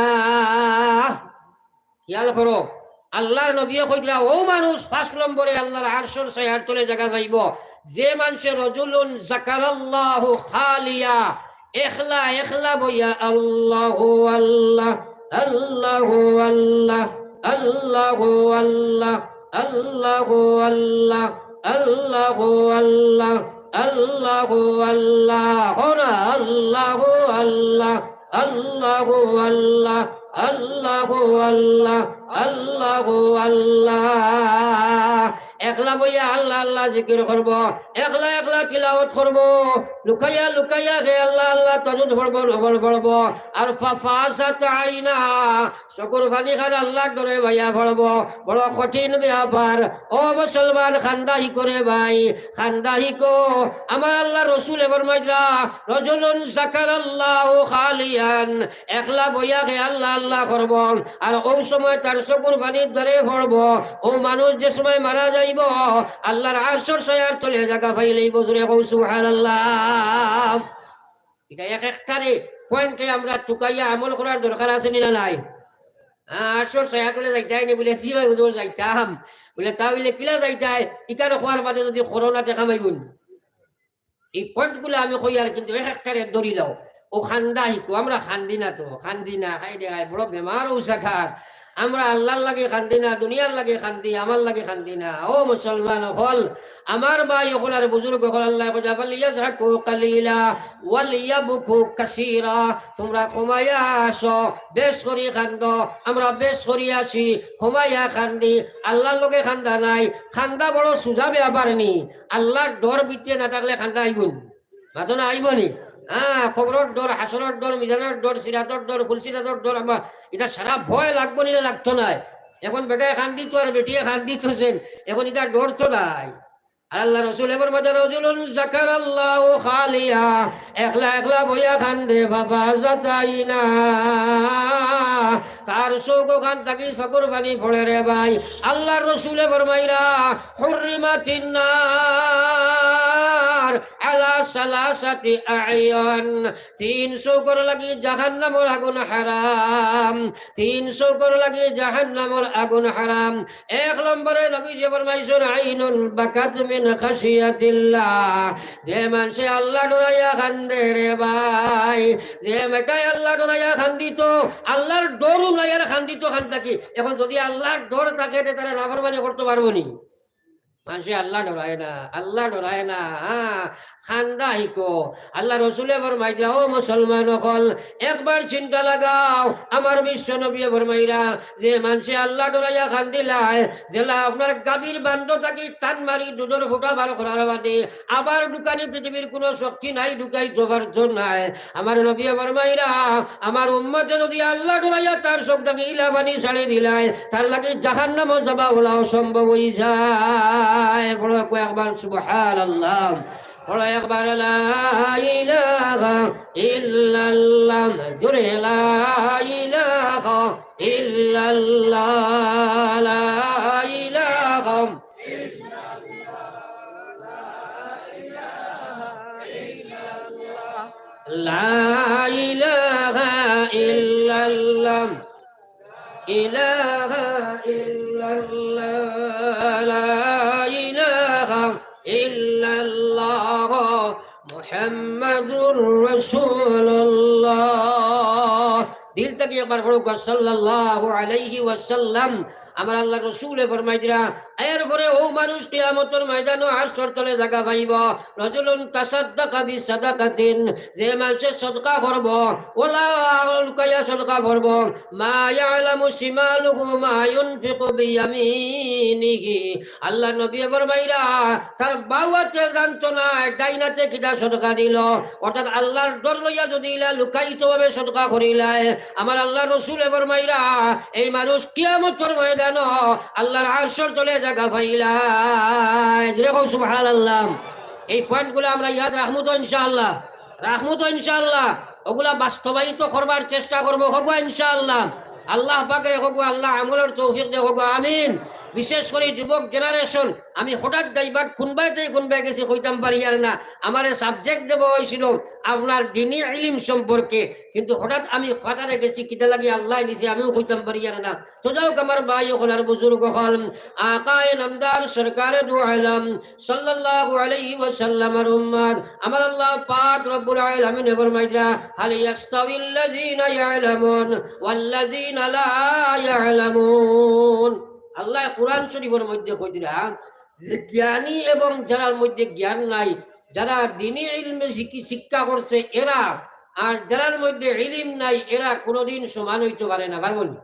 খিয়াল করো, আল্লার নবীয়ে কইরা, অউ মানুষ পাঁচ নম্বরে আল্লার আরশর ছায়ার তলে জাগা পাইবো, যে মানষে রজুলুন যাকারাল্লাহু খালিয়া, একলা একলা বইয়া আল্লাহু আল্লাহ, আল্লাহু আল্লাহ, আল্লাহু আল্লাহ, আল্লাহু আল্লাহ, আল্লাহু আল্লাহ, আল্লাহু আল্লাহ, কও না, আল্লাহু আল্লাহ, আল্লাহু আল্লাহ, আল্লাহু আল্লাহ, আল্লাহু আল্লাহ। একলা বইয়া আল্লাহ আল্লাহ জিকির করবো, একলা একলা তিলাওয়াত করবো, লুকাইয়া লুকাইয়া হে আল্লাহ আল্লাহ তাজুদ পড়বো, নফল পড়বো। আর ফাফাজাত আইনা, চকুর পানি খান আল্লার ডরে বাইয়া পড়বো। বড় কঠিন ব্যাপার। ও মুসলমান, কান্দা হিকো রে ভাই, কান্দা হিকো। আমার আল্লার রসুলে ফরমাইরা, রজুলুন যাকারাল্লাহু খালিয়ান, একলা বইয়া হে আল্লাহ আল্লাহ করবো, আর অউ সময় তার চকুর পানি ঝরে পড়বো। অউ মানুষ যে সময় মারা যাইবো, আল্লার আরশর ছায়ার তলে জাগা পাইলাইবো। জোরে কও সুবহানাল্লাহ। ইটা এক একটারে পয়েন্টে আমরা তুকাইয়া আমল করার দরকার আছে নি না নাই? আ, আরশর ছায়ার তলে যাইতায় নি? বুলে, জি অয় হুজুর, যাইতাম। বুলে, তা অইলে কিলা যাইতায়? ইখান কওয়ার বাদে যদি করো না, তে কামাইবো নি? ই পয়েন্টগুলা আমি কইয়ার, কিন্তু এক একটারে ধরি লও। অউ কান্দা হিকো, আমরা কান্দি না তো, কান্দি না, হায়রে হায়, বড় বেমার অউ জাগার। আমরা আল্লার লাগি কান্দি না, দুনিয়ার লাগি কান্দি, আমার লাগি কান্দি না। ও মুসলমান অকল, আমার ভাই অকল আর বুজুর্গ অকল, আল্লায় কইরা, "ফালিয়াযহাকু কালিলা ওয়ালিয়াবকু কাসীরা।" তুমরা কমাইয়া হাসো, বেশ করি কান্দো, আমরা বেশ করি হাসি, কমাইয়া কান্দি। আল্লার লগে কান্দা নাই, কান্দা বড় সুজা ব্যাপার নি। আল্লার ডর ভিতরে না থাকলে কান্দা আইবো নি? মাতো না, আইবো নি? হ্যাঁ, কবরর ডর, হাশরর ডর, মিজানর ডর, সিরাতর ডর, ফুলসিরাতর ডর, আমা-, ইটা সারা ভয় লাগবো নি না লাগতো নায়? এখন বেটায় কান্দিতো আর বেটিয়ে কান্দিতো যেন, এখন ইটা ডর তো নাই। আর আল্লার রসুলে ফরমাইরা, "রাজুলুন যাকারাল্লাহু খালিয়া", একলা একলা বইয়া কান্দে, বাবা যাতাই না। তার চউখ খান থাকি চকুর পানি পড়ে রে ভাই। আল্লার রসুলে ফরমাইরা, "হুররিমাতিন নার আলা সালাসাতি আ'ইন।" তিন চউখর লাগি জাহান্নামর আগুন হারাম। তিন চউখর লাগি জাহান্নামর আগুন হারাম। এক নম্বরে নবীজিয়ে ফরমাইছইন, "আইনুন বাকাত মিন খাশিয়াতিল্লাহ।" যে মানষে আল্লা ডরাইয়া কান্দে রে ভাই, যে বেটায় আল্লা ডরাইয়া কান্দিতো, আল্লার ডরও নাই আর কান্দিতো খান থাকি। এখন যদি আল্লার ডর থাকে, তে তারা নাফরমানি করতো পারবো নি? মানষে আল্লা ডরায় না, আল্লা ডরায় না, হ্যাঁ, কান্দা হিকো। আল্লার রসুলে ফরমাইরা, ও মুসলমান অকল, একবার চিন্তা লাগাও, আমার বিশ্ব নবীয়ে ফরমাইরা, যে মানষে আল্লা ডরাইয়া কান্দিলায়, যেলা আপনার গাভীর বান্দ থাকি টান মারি দুধর ফুটা বার করার বাদে আবার ঢুকানি পৃথিবীর কুনু শক্তি নাই, ঢুকাইতো পারতো নায়। আমার নবীয়ে ফরমাইরা, আমার উম্মতে যদি আল্লা ডরাইয়া তার চউখ থাকি ইলা পানি ছাড়ি দিলায়, তার লাগি জাহান্নামো যাওয়া অলা অসম্ভব অইযায়। পড়ো কয়েকবার সুবহানাল্লাহ, পড়ো একবার লা ইলাহা ইল্লাল্লাহ, জোরে লা ইলাহা ইল্লাল্লাহ, লা ইলাহা لا إله إلا الله. لا إله إلا الله محمد رسول الله। দিল থাকি একবার পড়ুক্কা, সাল্লাল্লাহু আলাইহি ওয়াসাল্লাম। আমার আল্লার রসুলে ফরমাইরা, এরপরে অউ মানুষ কিয়ামতর ময়দানো আরশর তলে জাগা পাইবো। রাজুলুন তাসাদ্দাকা বিসাদাকাতিন, যে মানষে সদকা করবো, অলা লুকাইয়া সদকা করবো, মা ইয়ালামু শিমালুহু মা ইউনফিকু বিয়ামিনিহি। আল্লার নবীয়ে ফরমাইরা, তার বাউ আতে জানতো নায়, ডাইন আতে কিতা সদকা দিলো। অর্থাৎ আল্লার ডর লইয়া যুদি ইলা লুকায়িতভাবে সদকা করিলায়, আমার আল্লার রসুলে ফরমাইরা, এই মানুষ কিয়ামতর ময়দানো আল্লার আরশর তলে জাগা পাইলায়। জোরে কও সুবহানাল্লাহ। এই পয়েন্টগুলা আমরা ইয়াদ রাখমু তো ইনশাআল্লাহ? রাখমু তো ইনশাআল্লাহ? অগুলা বাস্তবায়িত করবার চেষ্টা করমু, কউক্কা ইনশাআল্লাহ। আল্লাহ পাকরে কউক্কা, আল্লাহ আমলর তৌফিক দেউক্কা, কউক্কা আমিন। বিশেষ করি যুবক জেনারেশন, আমি হঠাৎ ডাইভার্ট কুনবায় থাকি কুনবায় গেছি কইতাম পারিয়ার না। আমারে সাবজেক্ট দেওয়া অইছিল আপনার দ্বীনি ইলিম সম্পর্কে, কিন্তু হঠাৎ আমি ফাতারে গেছি, কিতা লাগি আল্লায় নিছে আমিও কইতাম পারিয়ার না। তো যাউক আমার ভাই অকল আর বুজুর্গ অকল, আকায়ে নামদার সরকারে দু আলম সাল্লাল্লাহু আলাইহি ওয়াসাল্লামর উম্মত, আমার আল্লাহ পাক রব্বুল আলামিনে ফরমাইরা, হাল ইয়াস্তাউিল্লাযীনা ইয়ালামুন ওয়াল্লাযীনা লা ইয়ালামুন। আল্লায় কুরআন শরীফর মধ্যে কইরা যে জ্ঞানী এবং যারার মধ্যে জ্ঞান নাই, যারা দ্বীনি ইলমে শিকি-, শিক্ষা করছে এরা, আর যারার মধ্যে ইলিম নাই এরা কুনুদিন সমান অইতো পারে না। পারবো নি?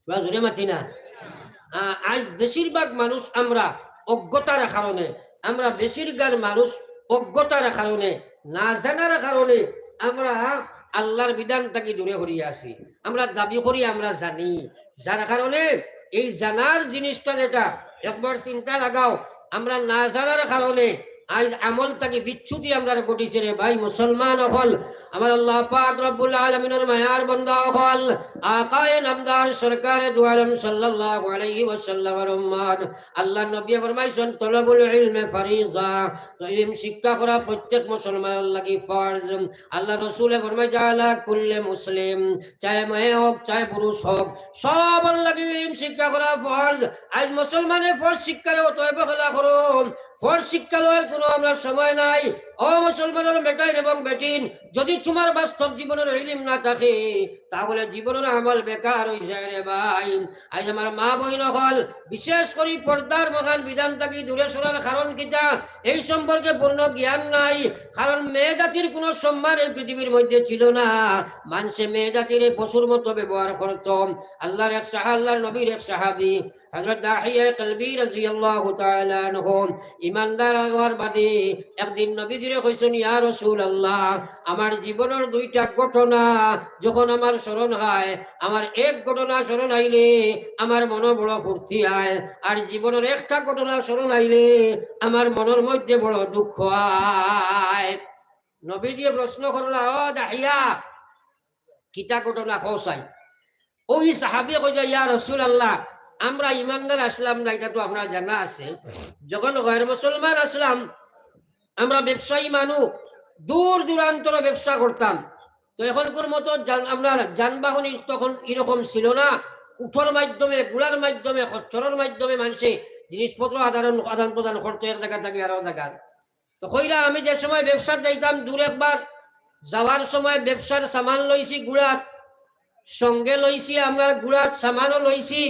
তোরা জোরে মাতি না। আ, আইজ বেশিরভাগ মানুষ আমরা অজ্ঞতার কারণে, আমরা বেশিরভাগ মানুষ অজ্ঞতার কারণে, না জানার কারণে আমরা আল্লার বিধান থাকি দূরে সরিয়া আছি। আমরা দাবি করি আমরা জানি, যার কারণে এই জানার জিনিসটা যেটা একবার চিন্তা লাগাও, আমরা না জানার কারণে আইজ আমল থাকি বিচ্যুতি আমরার ঘটিছে রে ভাই মুসলমান অকল। আমার আল্লাহ পাক রব্বুল আলামিনর মায়ার বান্দা অকল, আকায়ে নামদার সরকারে দু আলম সাল্লাল্লাহু আলাইহি ওয়াসাল্লামর উম্মত, আল্লার নবীয়ে ফরমাইছইন, তলবুল ইলমে ফারিজা, তো ইলম শিক্ষা করা প্রত্যেক মুসলমানর লাগি ফরজ। আল্লার রসুলে ফরমাইরা, আলা কুল্লে মুসলিম, চায় মেয়ে হোক, চায় পুরুষ হোক, সবর লাগি ইলম শিক্ষা করা ফরজ। আইজ মুসলমানে ফরজ শিক্ষারে অত অবহেলা করইন, ফরজ শিক্ষা লওয়ার কুনু আমরার সময় নাই। ও মুসলমানর বেটাইন এবং বেটিন, যুদি তুমার বাস্তব জীবনর ইলিম না থাকে, তাহলে জীবনর আমল বেকার অইযায় রে ভাই। আইজ আমার মা বইন অকল, বিশেষ করি পর্দার মহান বিধান থাকি দূরে সরার কারণ কিতা, এই সম্পর্কে পূর্ণ জ্ঞান নাই। কারণ মেয়ে জাতির কুনু সম্মান এই পৃথিবীর মধ্যে ছিল না। মানষে মেয়ে জাতিরে পশুর মতো ব্যবহার করতো। আল্লার এক সাহা-, আল্লার নবীর এক সাহাবী হযরত দাহিয়া কালবী রাদিয়াল্লাহু তাআলা আনহু ইমানদার অওয়ার বাদে একদিন নবীজিরে কইছইন, ইয়া রাসূলুল্লাহ, আমার জীবনর দুইটা ঘটনা যখন আমার স্মরণ হয়, আমার এক ঘটনা স্মরণ আইলে আমার মনো বড় ফুর্তি হয়, আর জীবনর একটা ঘটনা স্মরণ আইলে আমার মনর মধ্যে বড় দুঃখ হয়। নবীজিয়ে প্রশ্ন করলা, ও দাহিয়া, কিতা ঘটনা কও চাই? ওই সাহাবী কইলা, ইয়া রাসূলুল্লাহ, আমরা ইমানদার আছলাম না, ইটা তো আপনার জানা আছে। যখন গয়র মুসলমান আছলাম, আমরা ব্যবসায়ী মানুষ, দূর দূরান্তর ব্যবসা করতাম। তো এখনকার মতো যান-, আপনার যানবাহন তখন এরকম ছিল না। উটর মাধ্যমে, ঘোড়ার মাধ্যমে, খচ্চরর মাধ্যমে মানষে জিনিসপত্র আদান, আদান প্রদান করতো এক জাগা থাকি আরো জাগা। তো কইরা আমি যে সময় ব্যবসাত যাইতাম দূর একবার, যাওয়ার সময় ব্যবসার সামান লইছি ঘোড়াত, সঙ্গে লইছি আমরার ঘোড়াত সামানও লইছি,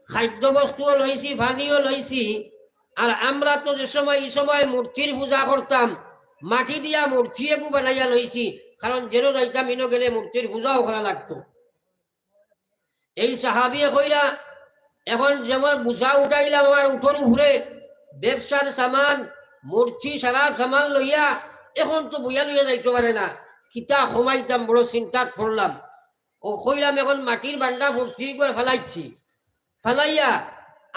খাদ্য বস্তুও লইছি, পানিও লইছি। আর আমরা তো যে সময়, ই সময় মূর্তির পূজা করতাম, মাটি দিয়া মূর্তি এগু বানাইয়া লইছি, কারণ যেনো যাইতাম ইনো গেলে মূর্তির পূজাও করা লাগতো। এই সাহাবিয়ে কইরা, এখন যেমন বুঝা উঠাইলাম আমার উঠোর উপরে, ব্যবসার সামান, মূর্তি সারা সামান লইয়া, এখন তো বইয়া লইয়া যাইতো পারে না, কিতা কমাইতাম, বড় চিন্তাত পড়লাম। ও কইলাম, এখন মাটির বান্ডা ভর্তি করে ফালাইছি, ফালাইয়া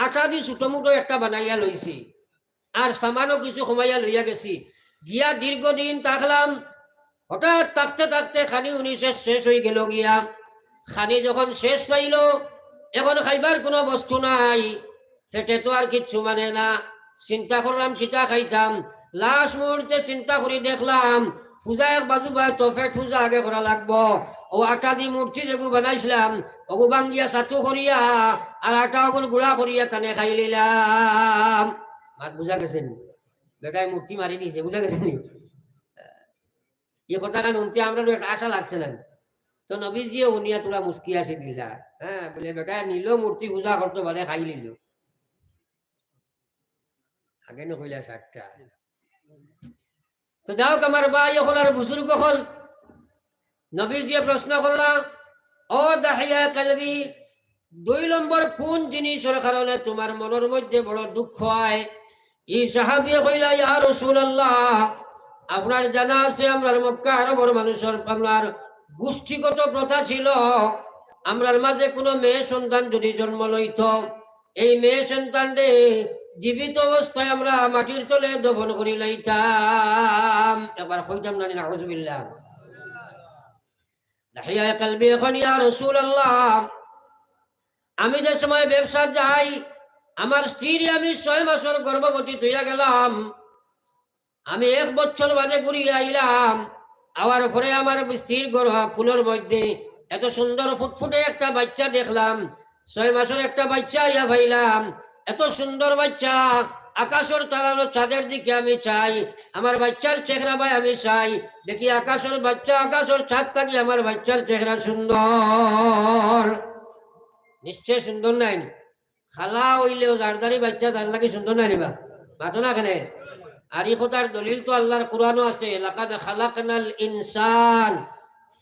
আটা দি ছোটো মোটো একটা বানাইয়া লইছি। আর সামানও কিছু কমাইয়া লইয়া গেছি। গিয়া দীর্ঘদিন থাকলাম। হঠাৎ থাকতে থাকতে খানি উনি শেষ, শেষ অই গেল গিয়া। খানি যখন শেষ পাইল, এখন খাইবার কোনো বস্তু নাই, পেটে তো আর কিচ্ছু মানে না। চিন্তা করলাম কিতা খাইতাম। লাস্ট মুহূর্তে চিন্তা করি দেখলাম, পূজা এক বাজু বা তো পেট পূজা আগে করা লাগবো। ও আটা দি মূর্তি যেগু বানাইছিলাম, ওগু ভাঙ্গিয়া ছাতু করিয়া, আর আটা ওগুন গুঁড়া করিয়া তানে খাই লইলাম। মাত বুঝা গেছে নি? বেটায় মূর্তি মারি দিছে, বুঝা গেছে নি? এই কথাখান হুনতে আমরারও একটা আশা লাগছে না? তো নবীজিয়ে হুনিয়া থুড়া মুস্কি হাসি দিলা। হ্যাঁ, বুলে, "বেটায় নিল মূর্তি পূজা করতো, বাদে খাই লইল।" আগে না কইলা সাতটা। তো যাউক আমার ভাই অকল আর বুজুর্গ অকল, নবীজিয়ে প্রশ্ন করলা, "ও দাহিয়া কালবি, দুই নম্বর কোন জিনিসর কারণে তুমার মনর মধ্যে বড় দুঃখ অয়?" ই সাহাবিয়ে কইলা, "ইয়া রাসূলুল্লাহ, আপনার জানা আছে আমরার মক্কা আরবর মানুষর আপনার গোষ্ঠীগত প্রথা ছিল, আমরার মাঝে কোনো মেয়ে সন্তান যদি জন্ম লইত, এই মেয়ে সন্তানরে জীবিত অবস্থায় আমরা মাটির তলে দফন করি লাইতাম।" একবার কইতাম না নি, নাউজুবিল্লাহ। দাহিয়া কালবি কইন, "ইয়া রাসূলুল্লাহ, আমি যে সময় ব্যবসা যাই, আমার স্ত্রীরে আমি ছয় মাসর গর্ভবতী থইয়া গেলাম, আমি এক বছর বাদে ঘুরিয়া আইলাম, আওয়ার পরে আমার স্ত্রীর গর্ভ কুলর মধ্যে এত সুন্দর ফুটফুটে একটা বাচ্চা দেখলাম, ছয় মাসর একটা বাচ্চা আইয়া পাইলাম, এত সুন্দর বাচ্চা, আকাশর তারার চাঁদের দিকে আমি চাই, আমার বাচ্চার চেহারা বায় আমি চাই, দেখি আকাশর বাচ্চা, আকাশর চাঁদ থাকি আমার বাচ্চার চেহারা সুন্দর।" নিশ্চয় সুন্দর নায় নি? খালা অইলেও জারদারি বাচ্চা তার লাগি সুন্দর নায় নি বা? মাতো না কেনে? আর ই কথার দলিল তো আল্লার কোরআনো আছে, "লাকাদ খালাকনাল ইনসান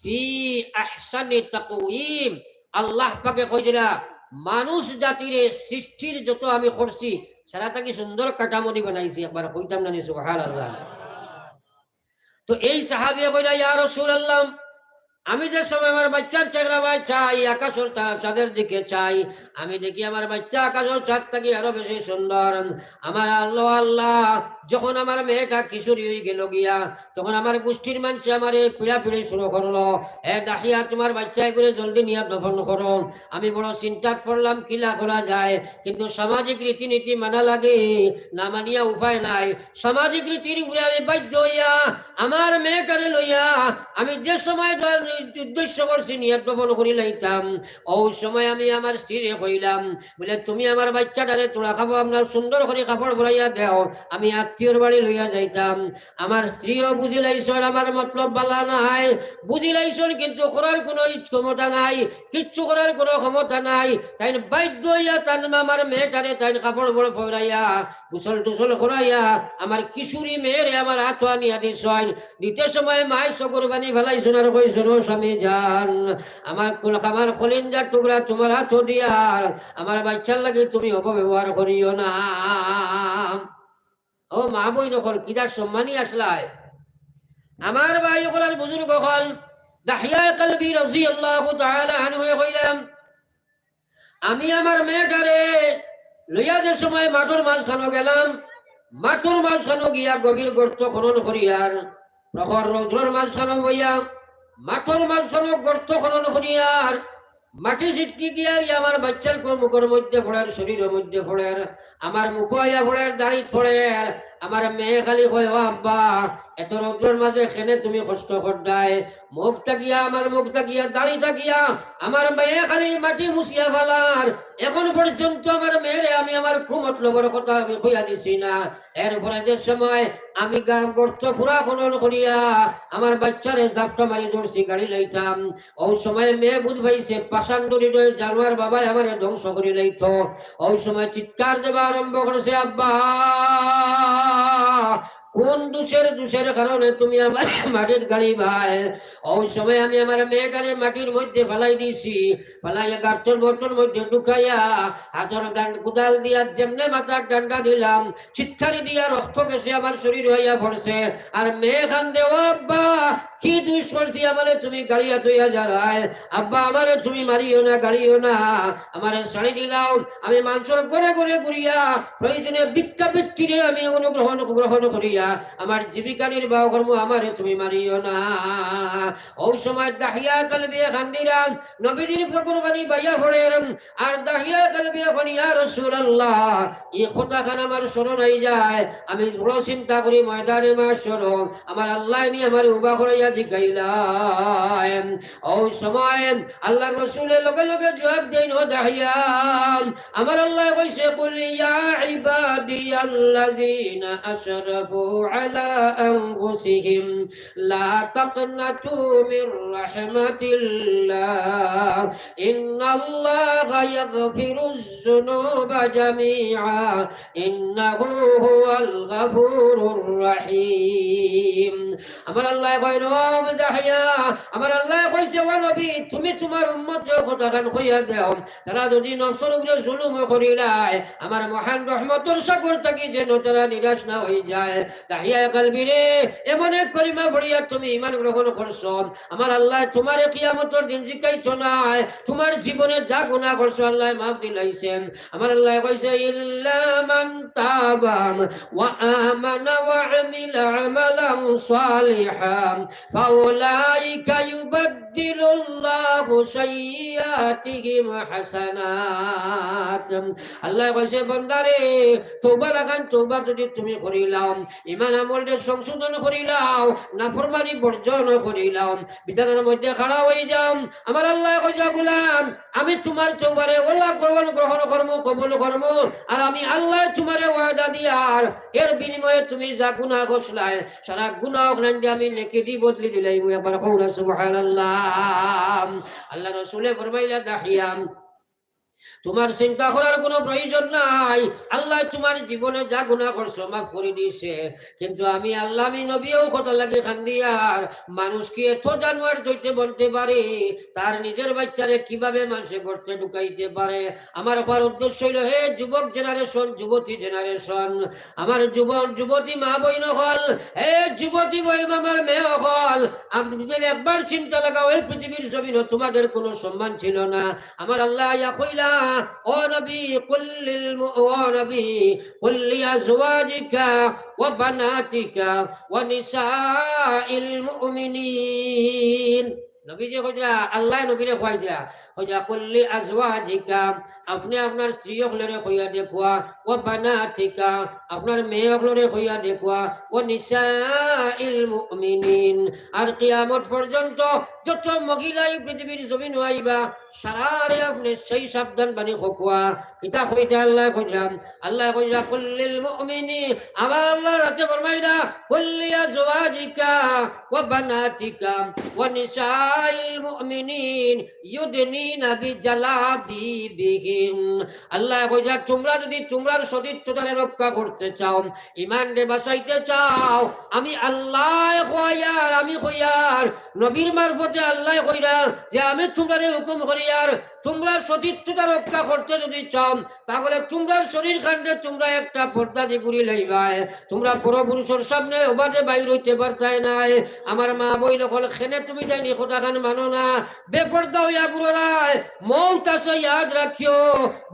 ফি আহসানি তাকওয়িম।" আল্লাহ পাকে কইরা, "মানুষ জাতিরে সৃষ্টির যত আমি করছি, সারা থাকি সুন্দর কাঠামো দি বানাইছি।" একবার কইতাম না নি, সুবহানাল্লাহ। তো এই সাহাবিয়ে কইলা, "ইয়া রাসূলুল্লাহ, আমি যে সময় আমার বাচ্চার চেহারা বায় চাই, আকাশর তা-, চাঁদের দিকে চাই, আমি দেখি আমার বাচ্চা আকাশর চাঁদ থাকি আরো বেশি সুন্দর। আমার আল্লাহ, আল্লাহ, যখন আমার মেয়েটা কিশোরী অই গেল গিয়া, তখন আমার গোষ্ঠীর মানষে আমারে পিড়াপিড়ি শুরু করলো, 'এ দাহিয়া, তুমার বাচ্চা এগুরে জলদি নিয়া দফন করো।' আমি বড় চিন্তাত পড়লাম, কিলা করা যায়, কিন্তু সামাজিক রীতিনীতি মানা লাগে, না মানিয়া উপায় নাই। সামাজিক রীতির উপরে আমি বাধ্য অইয়া আমার মেয়েটারে লইয়া আমি যে সময় ধর উদ্দেশ্য করছি নিয়াত দফন করি লাইতাম, অউ সময় আমি আমার স্ত্রীরে কইলাম, বুলে, "তুমি আমার বাচ্চাটারে থুড়া কাপড়, আপনার সুন্দর করি কাপড় পরাইয়া দেও, আমি আত্মীয়র বাড়ি লইয়া যাইতাম।" আমার স্ত্রীও বুঝিলাইছইন আমার মতলব বালা নাই, বুঝিলাইছইন, কিন্তু করার কোনো ক্ষমতা নাই, কিচ্ছু করার কোনো ক্ষমতা নাই। তাইন বাধ্য অইয়া তান আমার মেয়েটারে তাইন কাপড় বড় পরাইয়া, গোসল টোসল করাইয়া, আমার কিশোরী মেয়েরে আমার আতো আনিয়া দিছইন। দিতে সময় মায় চকুর পানি ফালাইছইন আর কইছইন, "ও স্বামী জান, আমার কুল-, আমার কলিঞ্জার টুকরা তুমার আতো দিয়ার, আমার বাচ্চার লাগি তুমি অপব্যবহার করিও না।" ও মা বইন অকল, কিতা সম্মানী আছলায়। আমার ভাই অকল আর বুজুর্গ অকল, দাহিয়া কালবি রাদিয়াল্লাহু তাআলা আনহুয়ে কইলাম, আমি আমার মেয়েটারে লইয়া যে সময় মাঠর মাঝখানো গেলাম, মাঠর মাঝখানো গিয়া গভীর গর্ত খনন করিয়ার, প্রখর রৌদ্রর মাঝখানো বইয়া মাঠর মাঝখানো গর্ত খনন করিয়ার, মাটি ছিটকি গিয়া আমার বাচ্চার কো-, মুখর মধ্যে পড়ের, শরীরর মধ্যে পড়ের, আমার মুখো আইয়া পড়ের, দাড়িত পড়ের। আমার মেয়ে খালি কয়, "ও আব্বা, এত রৌদ্রর মাঝে কেনে তুমি কষ্ট কররায়?" মুখ থাকিয়া, আমার মুখ থাকিয়া, দাড়ি থাকিয়া, আমার মেয়ে খালি মাটি মুছিয়া ফালার। এখন পর্যন্ত আমার মেয়েরে আমি আমার কুমতলবর কথা আমি কইয়া দিছি না। এরপরে যে সময় আমি গা-, গর্ত পুরা খনন করিয়া আমার বাচ্চারে জাপটা মারি ধরছি গাড়ি লাইতাম, অউ সময় মেয়ে বুঝ পাইছে, পাষাণ দড়ির জানোয়ার বাবায় আমারে ধ্বংস করি লাইতো। অউ সময় চিৎকার দেওয়া আরম্ভ করছে, "আব্বা, কোন দোষের, দোষের কারণে তুমি আমারে মাটিত গাড়িবায়?" অউ সময় আমি আমার মেয়েটারে মাটির মধ্যে ফালাই দিছি, ফালাইয়া গার্তর গর্তর মধ্যে ঢুকাইয়া, হাতর ডান-, কুদাল দিয়া যেমনে মাথার ডান্ডা দিলাম, চিৎকারি দিয়া রক্ত গেছে আমার শরীর হইয়া পড়ছে। আর মেয়ে কান্দে, "ও আব্বা, কি দোষ করছি আমারে তুমি গাড়িয়া থইয়া যারায়? আব্বা, আমারে তুমি মারিও না, গাড়িও না, আমারে ছাড়ি দিলাও। আমি মানষর ঘরে ঘরে ঘুরিয়া প্রয়োজনে ভিক্ষাবৃত্তিরে আমি অনুগ্রহণ, গ্রহণ করিয়া আমার জীবিকা নির্বাহ করমু, আমারে তুমি মারিও না। অউ সময় দাহিয়া কালবিয়ে কান্দিরা, নবীজির ফকুর বাড়ি বাইয়া পড়ের। আর দাহিয়া কালবিয়ে কইন, ইয়া রাসূলুল্লাহ, ই কথাখান আমার স্মরণ আই যায়, আমি বড় চিন্তা করি ময়দানে মাশরো, আমার আল্লায় নি আমারে উবা করাইয়া জিকাইলায়। অউ সময় আল্লার রসুলে লগে লগে জুয়াব দেইন, ও দাহিয়া, আমার আল্লায় কইছে, قل يا عبادي الذين أسرفوا على أنفسهم لا تقنطوا من رحمة الله إن الله يغفر الذنوب جميعا إنه هو الغفور الرحيم। আমার আল্লায় কইন, ও দাহিয়া, আমার আল্লায় কইছে, ও নবী, তুমি তুমার উম্মতরে কথাখান কইয়া দেও, তারা যদি নফসর উপরে জুলুম করিলায়, আমার মহান রহমতর সাগর থাকি যেন তারা নিরাশ না অইযায়। দাহিয়া কালবিরে, এমন এক কলিমা পড়িয়া তুমি ঈমান গ্রহণ করছো, আমার আল্লায় তুমারে কিয়ামতর দিন জিকাইতো নায়, তুমার জীবনে যা গুনাহ করছো আল্লায় মাফ দিলাইছেন। আমার আল্লায় কইছে, إلا من تاب وآمن وعمل عملا صالحا فأولئك يبدل الله سيئاتهم حسنات। আল্লায় কইছে, বন্দারে, তওবা লাখান তওবা যদি তুমি করিলাও, ঈমান আমলরে সংশোধন করিলাও, নাফরমানি বর্জন করিলাও, বিছানার মধ্যে খাড়া অইযাও, আমার আল্লায় কইছে, গুলাম, আমি তুমার তওবারে অলা গ্রহণ, গ্রহণ করমু, কবুল করমু, আর আমি আল্লায় তুমারে ওয়াদা দিয়ার, এর বিনিময়ে তুমি যা গুনাহ করছলায়, সারা গুনাহ অখান দিয়া আমি নেকি দি বদলি দিলাইমু। একবার কও না সুবহানাল্লাহ। আল্লার রসুলে ফরমাইলা, দাহিয়া, তুমার চিন্তা করার কুনু প্রয়োজন নাই, আল্লায় তুমার জীবনে যা গুনাহ করছো মাফ করি দিছে। কিন্তু আমি আল্লাহ, আমি নবী অউ কথার লাগি কান্দিয়ার, মানুষ কি এত জানোয়ার দৈত্য বনতে পারে? তার নিজের বাইচ্চারে কিভাবে মানষে গর্তে ঢুকাইতে পারে? আমার কওয়ার উদ্দেশ্য অইলো, হে যুবক generation, যুবতী generation, আমার যুবক যুবতী মা বইন অকল, হে যুবতী বইন, আমার মেয়ে অকল, আপনে যদি একবার চিন্তা লাগাও, এই পৃথিবীর জমিনো তুমাদের কুনু সম্মান ছিল না। আমার আল্লায় আইয়া কইলা, ও নবী, قل للم-، ও নবী, قل لأزواجك وبناتك ونساء المؤمنين। নবীজি কইরা, আল্লায় নবীরে কইরা, কইরা, قل لأزواجك, আপনে আপনার স্ত্রী অকলরে কইয়া দেখউক্কা, وبناتك, আপনার মেয়ে অকলরে কইয়া দেখউক্কা, ونساء المؤمنين, আর কিয়ামত পর্যন্ত যত মহিলা এই পৃথিবীর জমিনো আইবা, সারারে আপনে সেই সাবধান বাণী কউক্কা। কিতা কইতা আল্লায় কইরা, আল্লায় কইরা, قل للمؤمنين, আমার আল্লায় রাতে ফরমাইরা, قل لأزواجك وبناتك ونساء المؤمنين يدنين بجلابيبهن। আল্লায় কইরা, তুমরা যদি তুমরার সতীত্বতারে রক্ষা করতে চাও, ঈমানরে বাঁচাইতে চাও, আমি আল্লায় কইয়ার, আমি কইয়ার, নবীর মারফতে আল্লায় কইরা যে আমি তুমরারে হুকুম করিয়ার, তুমরার সতীত্বতা রক্ষা করতে যদি চাও, তাহলে তুমরার শরীরখানরে তুমরা একটা পর্দা দি ঘুরি লইবায়। তুমরা পরপুরুষর সামনে অবাদে বাইর অইতে পারতায় নায়। আমার মা বইন অকল, কেনে তুমি জানি কথাখান মানো না, বেপর্দা অইয়া ঘুররায়। মউত আছে, ইয়াদ রাখিও,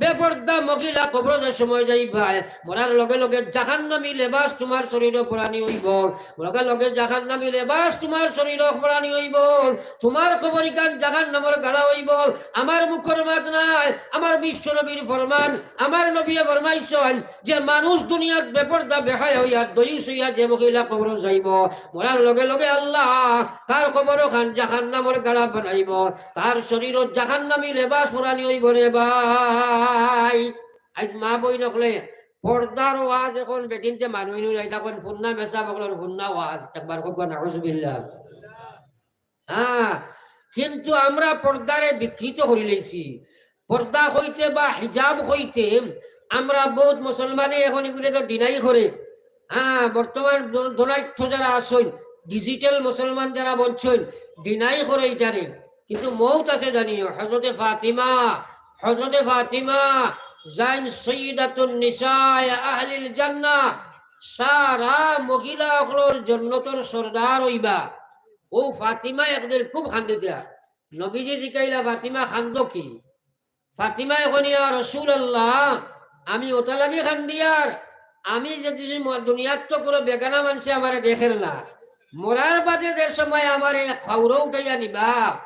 বেপর্দা মহিলা কবরো যে সময় যাইবায়, মরার লগে লগে জাহান্নামী লেবাস তুমার শরীরো পরানি অইবো, লগে লগে জাহান্নামী লেবাস তুমার শরীরো পরানি অইবো। তুমার কবরখান জাহান্নামর গাড়া অইবো। আমার মুখর মাত নায়, আমার বিশ্বনবীর ফরমান। আমার নবীয়ে ফরমাইছইন যে মানুষ দুনিয়াত বেপর্দা বেহায়া অইয়া দয়ুস অইয়া যে মহিলা কবরো যাইবো, মরার লগে লগে আল্লায় তার কবরখান জাহান্নামর গাড়া বানাইবো, তার শরীরো জাহান্নামী লেবাস পরানি অইবো রে ভাই। আইজ মা বইন অকলে পর্দার ওয়াজ অখন বেটিন্তে মানুষ নি, ইতা অখন ফুন্না মেসাব অকলর ফুন্না ওয়াজ। একবার কউক্কা নাউজুবিল্লাহ। হ্যাঁ, কিন্তু আমরা পর্দারে বিকৃত করি লাইছি। পর্দা কইতে বা হিজাব কইতে আমরা বউত মুসলমানে অখন ইগুরে তো deny করে। হ্যাঁ, বর্তমান ধ-, ধনাঢ্য যারা আছইন, digital মুসলমান যারা বনছইন, deny করে ইটারে। কিন্তু মউত আছে জানিও, হযরতে ফাতিমা, হযরতে ফাতিমা যাইন সাইয়্যিদাতুন নিসায়ে আহলিল জান্নাহ, সারা মহিলা অকলর জন্নতর সর্দার অইবা। অউ ফাতিমা একদিন খুব কান্দিতা। নবীজি জিকাইলা, ফাতিমা, কান্দো কি? ফাতিমায় কইন, ইয়া রাসূলুল্লাহ, আমি অতা লাগি কান্দিয়ার, আমি যদি ম-, দুনিয়াত তো কোনো বেগানা মানষে আমারে দেখের না, মরার বাদে যে সময় আমারে কবরো উঠাইয়া নিবা,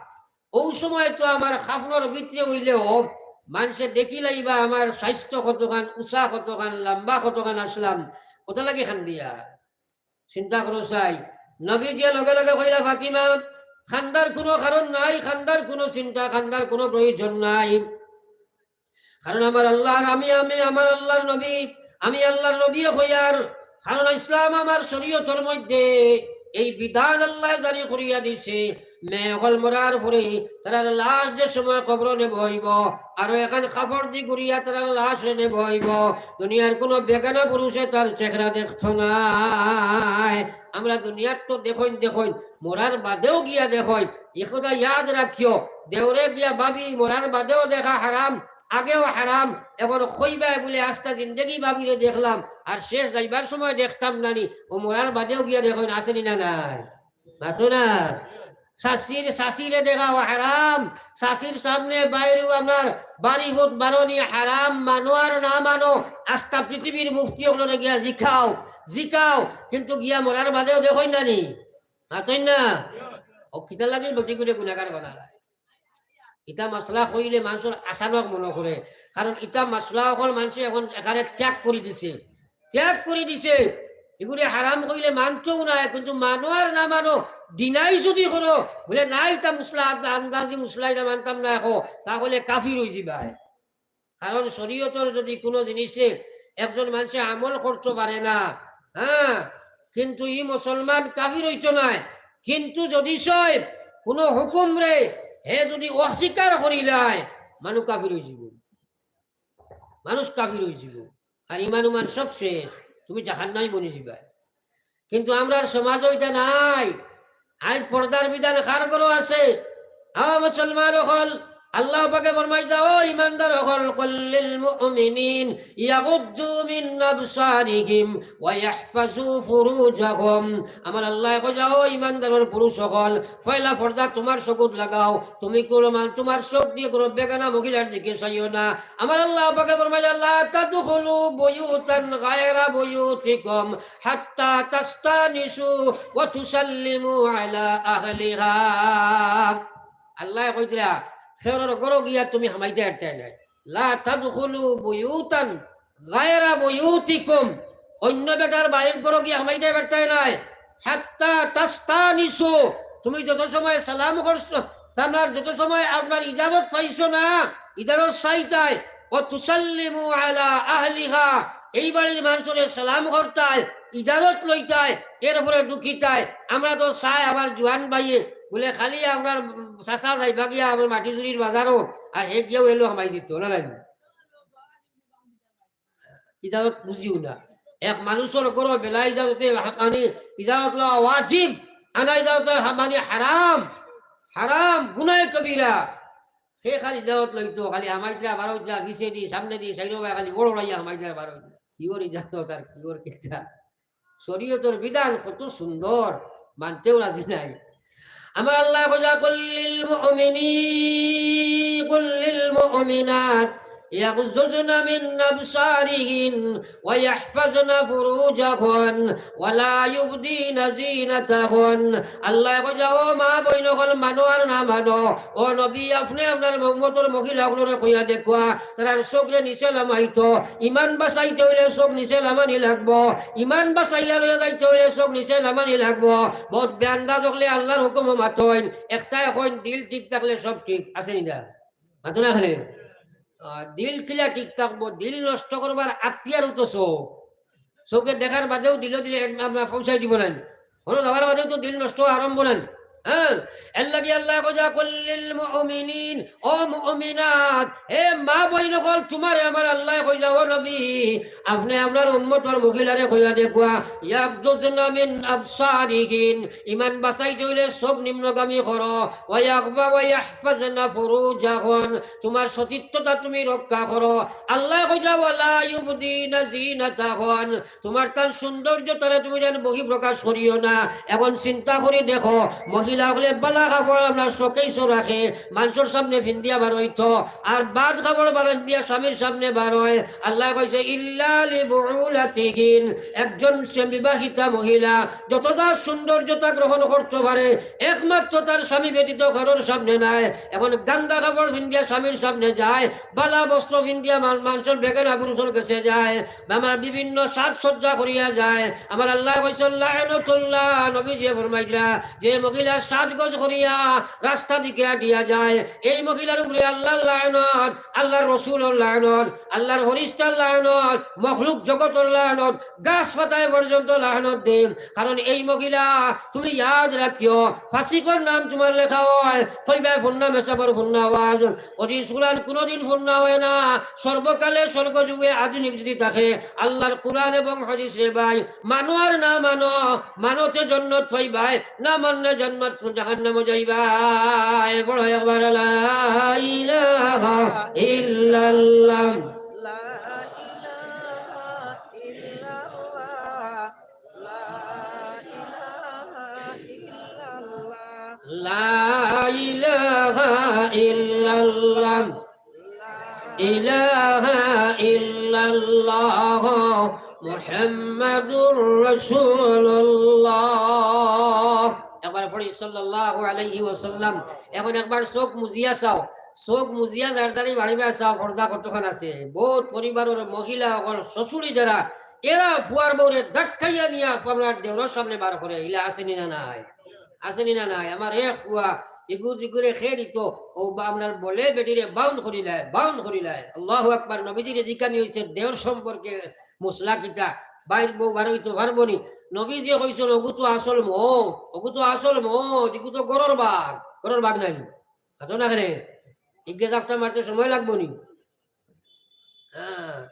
অউ সময় তো আমার কাফনর ভিতরে অইলেও মানষে দেখিলাইবা আমার স্বাস্থ্য কতখান, উচা কতখান, লম্বা কতখান আছলাম, অতার লাগি কান্দিয়ার। চিন্তা করো চাই, নবীজিয়ে লগে লগে কইলা, "ফাতিমা, কান্দার কোনো কারণ নাই, কান্দার কোনো চিন্তা, কান্দার কোনো প্রয়োজন নাই।" কারণ আমার আল্লাহর, আমি, আমি আমার আল্লাহর নবী, আমি আল্লাহর নবী কইয়ার, কারণ ইসলাম আমার শরীয়তর মধ্যে এই বিধান আল্লায় জারি করিয়া দিছে, মেয়ে অকল মরার পরে তারার লাশ যে সময় কবরো নেওয়া অইবো, আরো এখান কাপড় দি গুড়িয়া তারার লাশরে নেওয়া অইবো। দুনিয়ার কোনো বেগানা পুরুষে তার চেহারা দেখতো নায়। আমরা দুনিয়াত তো দেখইন দেখইন, মরার বাদেও গিয়া দেখইন। ই কথা ইয়াদ রাখিও, দেওরে গিয়া ভাবি মরার বাদেও দেখা হারাম, আগেও হারাম, এখন কইবায় বুলে আস্তা জিন্দেগি ভাবিরে দেখলাম, আর শেষ যাইবার সময় দেখতাম না নি, অউ মরার বাদেও গিয়া দেখইন, আছে নি না নাই? মাতো না। চাচির, চাচিরে দেখাও হারাম, চাচির সামনে বাইরেও আপনার বাড়ি ভূত বারনি হারাম, মানো আর না মানো, আস্তা পৃথিবীর মুফতি অকলরে গিয়া জিকাও, জিকাও, কিন্তু গিয়া মরার বাদেও দেখইন না নি? মাতইন না? অউ কিতার লাগি বেটি করে গুনাগার বানালায়? ইতা মাসলা কইলে মানষর আচানক মনো করে, কারণ ইতা মাসলা অকল মানষে এখন এখানে ত্যাগ করি দিছে, ত্যাগ করি দিছে। ইগুরে হারাম কইলে মানতোউ নায়, কিন্তু মানো আর না মানো, deny যদি করো, বুলে, "না, ইতা মুসলা, আন্দাজি মুসলা, ইতা মানতাম না," কও, তাহলে কাফির অইযিবায়। কারণ শরীয়তর যদি কোনো জিনিসে একজন মানষে আমল করতো পারে না, হ্যাঁ, কিন্তু ই মুসলমান কাফির অইতো নায়, কিন্তু যদি সে কোনো হুকুমরে হে যদি অস্বীকার করিলায়, মানুষ কাফির অইযিবো, মানুষ কাফির অইযিবো, আর ইমান উমান সব শেষ, তুমি জাহান্নামী বনি যিবায়। কিন্তু আমরার সমাজো ইটা নাই। আইজ পর্দার বিধান কার ঘরো আছে? আ মুসলমান অকল, আল্লাহ পাকে ফরমাইতা, "ও ইমানদার অকল, কুল্লিল মুমিনিন ইয়াগুদ্দু মিন আবসারিহিম ওয়া ইয়াহফাজু ফুরুজাহুম।" আমার আল্লায় কইরা, "ও ইমানদারর পুরুষ অকল, পয়লা পর্দা তুমার চকুত লাগাও, তুমি কোনো মান-, তুমার চোখ দিয়া কোনো বেগানা মহিলার দিকে চাইও না।" আমার আল্লাহ পাকে ফরমাইতা, "লা তাদখুলু বুয়ুতান গায়রা বুয়ুতিকুম হাত্তা তাস্তানিসু ওয়া তুসাল্লিমু আলা আহলিহা।" আল্লায় কইতরা, "কেউরর ঘরো গিয়া তুমি হামাইতায় পারতায় নায়।" লা তাদখুলু বুয়ুতান গায়রা বুয়ুতিকুম, অইন্য বেটার বাড়ির ঘরো গিয়া হামাইতায় পারতায় নায়। হাত্তা তাস্তানিসু, তুমি যত সময় সালাম করছো, তারমানে যত সময় আপনার ইজাজত পাইছো না, ইজাজত চাইতায়, ওয়া তুসাল্লিমু আলা আহলিহা, এই বাড়ির মানষরে সালাম করতায়, ইজাজত লইতায়, এরপরে ঢুকিতায়। আমরা তো চাই আমার জুয়ান ভাইয়ে বুলে খালি আপনার চাচা যাইবা গিয়া আমার মাটিজুড়ির বাজারো, আর হে গিয়াউ এলো হামাই দিত, না নাই? ইজাজত বুঝিও না। এক মানুষর ঘরো বেলা ইজাজতে হা-, মানে ইজাজত লওয়া ওয়াজিব, আনা ইজাজত হা-, মানে হারাম, হারাম, গুনাহে কবিরা। হে খালি ইজাজত লইতো, খালি হামাইতরা বারইতরা, গিছেদি, সামনেদি, সাইডো বায় খালি ওড় ওড়াইয়া হামাইতরা বারইতরা। কিওর ইজাজত আর কিওর কিতা? শরীয়তর বিধান কত সুন্দর, মানতেও রাজি নাই। আমার আল্লায় কইরা, "কুল্লিল মুমিনি-, কুল্লিল মুমিনাত ইয়াগুযুযনা মিন আবসারিহিন ওয়া ইয়াহফাযনা ফুরুজাহুন ওয়া লা ইউবদিনা যিনাতাহুন।" আল্লায় কইরা, "ও মা বইন অকল, মানো আর না মানো, ও নবী, আপনে আপনার উম্মতর মহিলা অকলরে কইয়া দেখুয়া, তারার চোখরে নিচে লামাইতো। ইমান বাঁচাইতে অইলে চোখ নিচে লামানি লাগবো, ইমান বাঁচাইয়া লইয়া যাইতে অইলে চোখ নিচে লামানি লাগবো।" বউত বেআন্দাজ অকলে আল্লার হুকুমো মাতইন, একটায় কইন, দিল ঠিক থাকলে সব ঠিক, আছে নি না? মাতো না কেনে? আহ, দিল কিলা ঠিক থাকবো? দিল নষ্ট করবার আতিয়ারউ তো চোখ। চোখে দেখার বাদেউ দিলো দিলে এক-, আমরা পৌঁছাই দিব না। হনো যাওয়ার বাদেউ তো দিল নষ্ট আরম্ভ না। হ্যাঁ, এর লাগি আল্লায় কইরা, "কুল্লিল মুমিনিন", ও মুমিনাত, হে মা বইন অকল, তুমারে আমার আল্লায় কইরা, ও নবী, আপনে আপনার উম্মতর মহিলারে কইয়া দেখুয়া, ইয়াগুযুযনা মিন আবসারিহিন, ইমান বাঁচাইতে অইলে চোখ নিম্নগামী করো, ওয়া ইয়াহফা-, ওয়া ইয়াহফাযনা ফুরুজাহুন, তুমার সতীত্বতা তুমি রক্ষা করো। আল্লায় কইরা, "ওয়ালা ইউবদিনা জিনাতাহুন", তুমার তান সৌন্দর্যতারে তুমি যেন বহিঃপ্রকাশ করিও না। এখন চিন্তা করি দেখো, মহিলা মহিলা অকলে বালা কাপড় আপনার শোকেসও রাখে, মানষর সামনে ফিন্দিয়া বার অইতো, আর বাদ কাপড় বার ফিন্দিয়া স্বামীর সামনে বার অয়। আল্লায় কইছে, "ইল্লা লিবুউলাতিহিন", একজন সে বিবাহিতা মহিলা যতটা সৌন্দর্যতা গ্রহণ করতো পারে, একমাত্র তার স্বামী ব্যতীত কারোর সামনে নায়। এখন গান্দা কাপড় ফিন্দিয়া স্বামীর সামনে যায়, বালা বস্ত্র ফিন্দিয়া মান-, মানষর বেগানা পুরুষর গেছে যায়, আমার বিভিন্ন সাজসজ্জা করিয়া যায়। আমার আল্লায় কইছইন, লা'নাতুল্লাহ, নবীজিয়ে ফরমাইরা, যে মহিলা সাজগোজ করিয়া রাস্তা দিকে আটিয়া যায়, এই মহিলার উপরে আল্লার লানত, আল্লার রসুলর লানত, আল্লার ফিরিস্তার লানত, মখলুক জগতর লানত, গাছ পাতায় পর্যন্ত লানত দেইন। কারণ এই মহিলা, তুমি ইয়াদ রাখিও, ফাসিকর নাম তুমার লেখা অয়, কইবায় ফন্না মেসাবর ফন্না আওয়াজ। কদিন কুরআন, কুনুদিন ফন্না অয় না। সর্বকালে, সর্বযুগে, আধুনিক যদি থাকে, আল্লার কুরআন এবং হাদিস রে ভাই, মানো আর না মানো, মানতে জন্নত পাইবায়, না মানলে জন্নত জাহান্নামো যাইবায়। পড়ো একবার, লা ইলাহা ইল্লাল্লাহ। লা ইলাহা ইল্লাল্লাহ। লা ইলাহা ইল্লাল্লাহ। লা ইলাহা ইল্লাল্লাহ। ইলাহা ইল্লাল্লাহ মুহাম্মাদুর রাসূলুল্লাহ। একবার পড়ি, সাল্লাল্লাহু আলাইহি ওয়াসাল্লাম। এখন একবার চোখ মুজিয়া চাও, চোখ মুজিয়া যার যারই বাড়িবা চাও, পর্দা কতখান আছে। বউত পরিবারর মহিলা অকল, শ্বশুরি যারা, এরা ফুয়ার বউরে ধাক্কাইয়া নিয়া আপনার দেওরর সামনে বার করে, ইলা আছে নি না নাই? আছে নি না নাই? আমার এক ফুয়া, ইগু জিগুরে খেয়ে দিত, ও বা আপনার বলে বেটিরে বাউন করিলায়, বাউন করিলায়। আল্লাহু আকবার। নবীজিরে জিকানি অইছে দেওর সম্পর্কে মসলা কিতা, বাইর বউ বার অইতো পারবো নি? নবীজিয়ে কইছইন, ওগু তো আসল মদ, ওগু তো আসল মদ, ইগু তো গরর বাঘ, গরর বাঘ নায় নি? মাতো না কেনে? ইগে জাপটা মারতে সময় লাগবো নি? হ্যাঁ।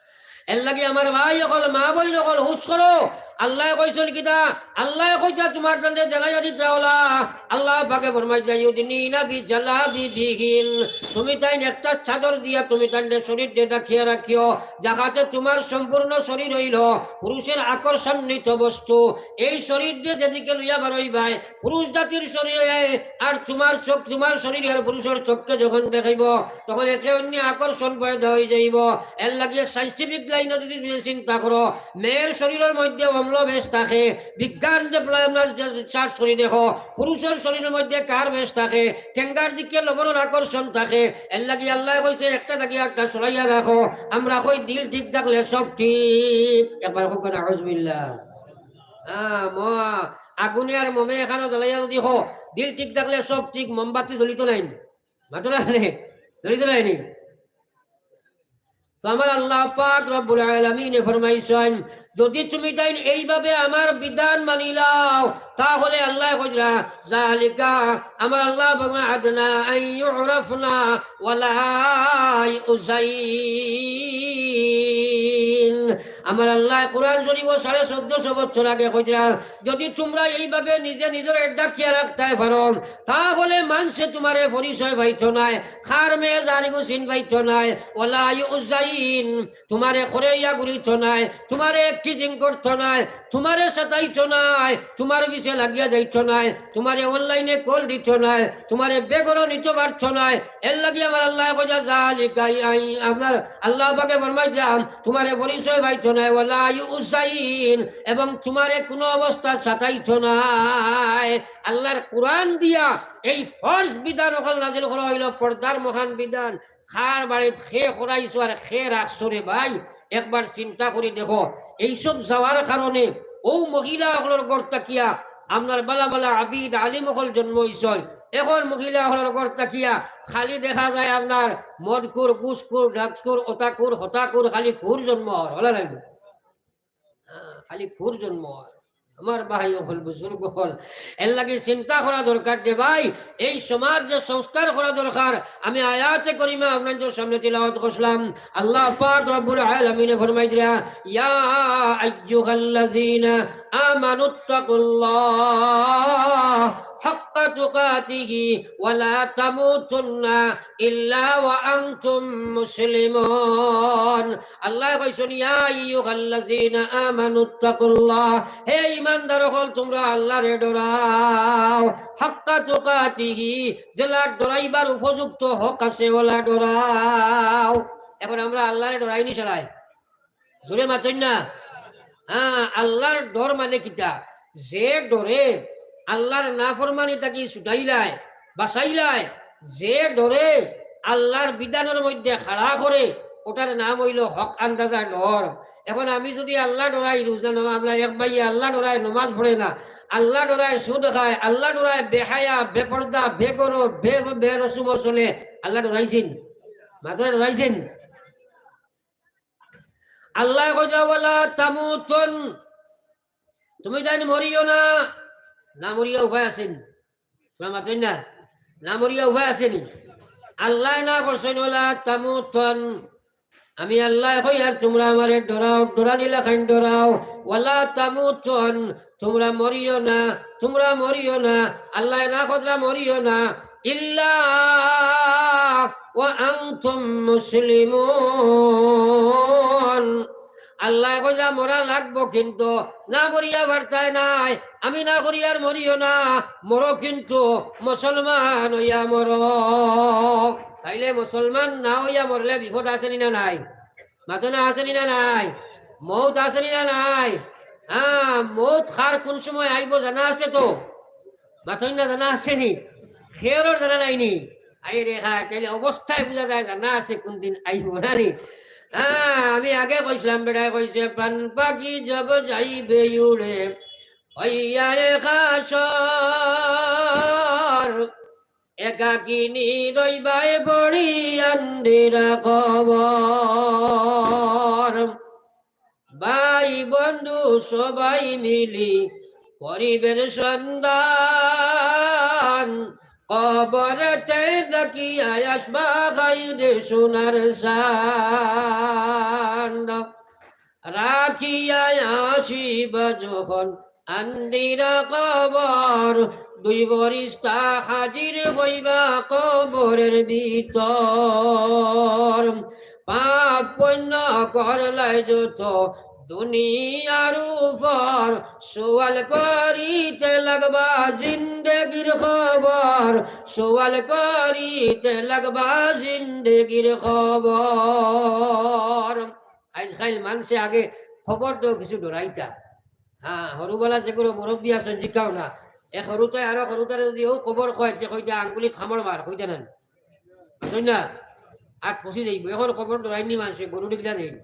এর লাগি আমার ভাই অকল, মা বইন অকল, হুশ করো। আল্লায় কইছইন কিতা? আল্লায় কইতা তুমার তানরে জানাইয়া দিতা অলা। আল্লাহ পাকে ফরমাইতা, ইউদিনিনা বিজালাবিবিহিন। তুমি তাইন একটা চাদর দিয়া তুমি তানরে শরীররে ঢাকিয়া রাখিও, যাহাতে তুমার সম্পূর্ণ শরীর অইলো পুরুষের আকর্ষণিত বস্তু। এই শরীররে যেদিকে লইয়া বারইবায়, পুরুষ জাতির শরীরে আর তুমার চোখ, তুমার শরীরে আর পুরুষর চোখকে যখন দেখাইবো, তখন একে অন্যে আকর্ষণ পয়দা অইযাইবো। এর লাগি scientific লাইনো যদি তুমি চিন্তা করো, মেয়ের শরীরর মধ্যে অম্ল বেশ থাকে, বিজ্ঞান যে প্রায় আমরা যে search করি দেখো, পুরুষর শরীরর মধ্যে কার বেশ থাকে, ঠেঙ্গার দিকে লবণর আকর্ষণ থাকে। এর লাগি আল্লায় কইছে, একটা থাকি একটা সরাইয়া রাখো। আমরা কই, দিল ঠিক থাকলে সব ঠিক। একবার কউক্কা, নাউজুবিল্লাহ। হ্যাঁ, ম-, আগুনে আর মোমে একখানো জ্বালাইয়া যদি কও, দিল ঠিক থাকলে সব ঠিক, মোমবাতি জ্বলিতো নায় নি? মাতো না কেনে? জ্বলিতো নায় নি? তো আমার আল্লাহ পাক রব্বুল আলামিনে ফরমাইছইন, যদি তুমি তাইন এইভাবে আমার বিধান মানিলাও, তাহলে আল্লায় কইরা, যালিকা, আমার আল্লাহ পাক, আদনা আন ইউরাফনা ওয়ালা ইউজাইন। আমার আল্লায় কুরআন শরীফো সাড়ে চৌদ্দশো বছর আগে কইরা, যদি তুমরা এইভাবে নিজে নিজরে ঢাকিয়া রাখতায় পারো, তাহলে মানষে তুমারে পরিচয় পাইতো নায়, কার মেয়ে জানিগু চিন পাইতো নায়, ওয়ালা ইউজাইন, তুমারে খরেইয়া ঘুরিতো নায়, তুমারে teasing করতো নায়, তুমারে সাতাইতো নায়, তুমার পিছে লাগিয়া যাইতো নায়, তুমারে online-এ call দিতো নায়, তুমারে বেগরও নিতো পারতো নায়। এর লাগি আমার আল্লায় কইরা, যালিকা, আই, আপনার আল্লাহ পাকে ফরমাইছইন, তুমারে পরিচয় পাইতো নায়, ওয়ালা ইউজাইন, এবং তুমারে কুনু অবস্থাত সাতাইতো নায়। আল্লার কুরআন দিয়া এই ফরজ বিধান অকল নাজিল করা অইলো, পর্দার মহান বিধান। কার বাড়িত কে করাইছো আর কে রাখছো রে ভাই, একবার চিন্তা করি দেখো। এইসব যাওয়ার কারণে অউ মহিলা অকলর ঘর থাকিয়া আপনার বালা বালা আবিদ আলিম অকল জন্ম অইছইন। এখন মহিলা অকলর ঘর থাকিয়া খালি দেখা যায় আপনার মদখুর, ঘুষখুর, drugsখুর, অতাখুর, হতাখুর, খালি খুর জন্ম অর, অলা নায় নি? হ্যাঁ, খালি খুর জন্ম অর। আমার ভাই অকল, বুজুর্গ অকল, এর লাগি চিন্তা করা দরকার রে ভাই। এই সমাজ যে সংস্কার করা দরকার, আমি আয়াতে করিমা আপনাদের সামনে তিলাওয়াত করছিলাম। আল্লাহ পাক রব্বুল আলামিনে ফরমাইরা, ইয়া আইয়ুহাল্লাযীনা আমানুত্তাকুল্লাহ হাক্কা তুকাতিহি ওয়ালা তামুতুন্না ইল্লা ওয়া আনতুম মুসলিমুন। আল্লায় কইছইন, ইয়া আইয়ুহাল্লাযীনা আমানুত্তাকুল্লাহ, হে ঈমানদার অকল, তুমরা আল্লারে ডরাও। হাক্কা তুকাতিহি, যেলা ডরাইবার উপযুক্ত হক আছে, অলা ডরাও। এখন আমরা আল্লারে ডরাইনি সারায়? জোরে মাতইন না। হ্যাঁ, আল্লার ডর মানে কিতা? যে ডরে আল্লার নাফরমানি থাকি ছুটাইলায়, বাঁচাইলায়, যে ডরে আল্লার বিধানর মধ্যে খাড়া করে, ওটার নাম অইলো হক আন্দাজা ডর। এখন আমি যুদি আল্লা ডরাই, রোজা নমা-, আমরা এক ভাইয়ে আল্লা ডরায় নমাজ পড়ে না, আল্লা ডরায় সুদ খায়, আল্লা ডরায় বেহায়া, বেপর্দা, বেগরব, বে-, বেরসুম চলে, আল্লা ডরাইছইন? মাতরা ডরাইছইন? আল্লায় কইরা, "ওয়ালা তামুতুন", তুমি জানি মরিও না, না মরিয়া উপায় আছেনি? তুমরা মাতইন না, না মরিয়া উপায় আছেনি? আল্লায় না করছইন, "ওয়ালা তামুতুন", আমি আল্লায় কইয়ার তুমরা আমারে ডরাও, ডরানি লাখান ডরাও, "ওয়ালা তামুতুন", তুমরা মরিও না, তুমরা মরিও না, আল্লায় না কররা মরিও না, ইল্লা ওয়া আনতুম মুসলিমুন। আল্লায় কইরা মরা লাগবো, কিন্তু না মরিয়া পারতায় নায়। আমি না করিয়ার মরিও না, মরো কিন্তু মুসলমান অইয়া মরো। তাইলে মুসলমান না অইয়া মরলে বিপদ আছেনি না নাই? মাতো না, আছেনি না নাই? মউত আছেনি না নাই? হ্যাঁ, মউত কার কুন সময় আইবো জানা আছে তো? মাতইন না, জানা আছেনি? কেউরর জানা নাইনি? আইরে হ্যাঁ, তাইলে অবস্থায় বুঝা যায় জানা আছে কুনদিন আইবো না নি? হ্যাঁ, আমি আগে কইছলাম, বেটায় কইছে, "প্রাণ পাখি জব যাইবে উড়ে, হইয়া একা সর, একাকিনী রইবায় পড়ি আন্দিরা কবর।" ভাই বন্ধু সবাই মিলি করিবেন সন্ধান, কবরেতে ডাকিয়া আসবা খাইরে সোনার চান। রাখিয়া আসিবা যখন আন্দিরা কবর, দুই ফিরিস্তা হাজির হইবা কবরের ভিতর। পাপ পুণ্য করলায় যত দুনিয়ার উপর, সওয়াল করিতে লাগবা জিন্দেগির খবর, সওয়াল করিতে লাগবা জিন্দেগির খবর। আইজকাইল মানষে আগে খবর তো কিছু ডরাইতা। হ্যাঁ, হরুবালা যেগুলো মুরব্বী আছইন, জিকাও না। এক হরুতায় আরো হরুতারে যুদি অউ খবর কয়, তে কইতা আঙ্গুলিত কামড় মার, কইতা না? বুঝছইন না? আত ফসি যাইবো। এখন খবর ডরাইন নি মানষে, গরু ডিগলা দেইন।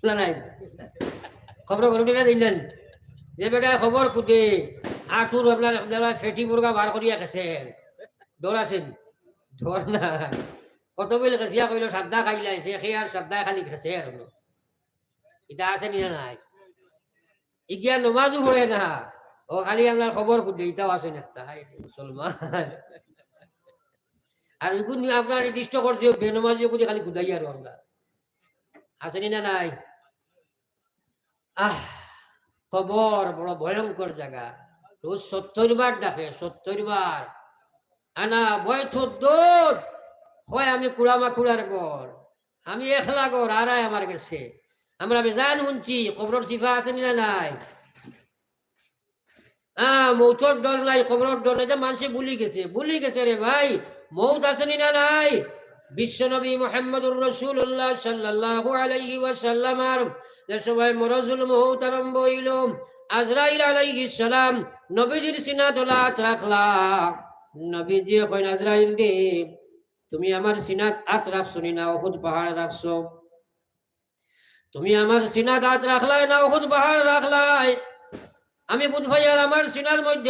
না নাই। খবর গরু ডিগলা দেইন না। যে বেটায় খবর কুদে, আটুর আপনার, আপনার ফেটি মুরগা বার করিয়া খেছের। ডর আছেনি? ডর নাই। কত বইল খেছিয়া কইলো সাদ্দা খাইলাই, সে খেয়ে আর সাদ্দায় খালি খেছে আর হলো। ইতা আছেনি না নাই? ইগিয়া নমাজও পড়ে না। ও খালি আপনার খবর কুদে, ইতাও আছেনি একটা। হায় রে মুসলমান। আর ওইগুন আপনার নির্দিষ্ট করছে, ও বেনমাজি ওগুলি খালি কুদাই আর আমরা। আছেনি না নাই? আহ, কবর বড় ভয়ঙ্কর জাগা। রোজ সত্তর বার ডাকে, সত্তর বার। আনা বয়ঠুদ্দুদ, কয় আমি কুড়ামাকুড়ার ঘর, আমি একলা ঘর, আরায় আমার গেছে। আমরা বেজান হুনছি, কবরর সিফা আছেনি না নাই? আহ, মৌতর ডর নাই, কবরর ডর নাই, ইতা মানষে ভুলি গেছে, ভুলি গেছে রে ভাই। মৌত আছেনি না নাই? বিশ্বনবী মুহাম্মদুর রাসূলুল্লাহ সাল্লাল্লাহু আলাইহি ওয়াসাল্লামর যে সময় মরজুল মৌত আরম্ভ অইলো, আজরাইল আলাইহিস সালাম নবীজির সিনাত আত রাখলা। নবীজিয়ে কইন, "আজরাইল রে, তুমি আমার সিনাত আত রাখছো নি না উহুদ পাহাড় রাখছো? তুমি আমার সিনাত আত রাখলায় না উহুদ পাহাড় রাখলায়?" আমি বুঝ পাইয়ার আমার সিনার মধ্যে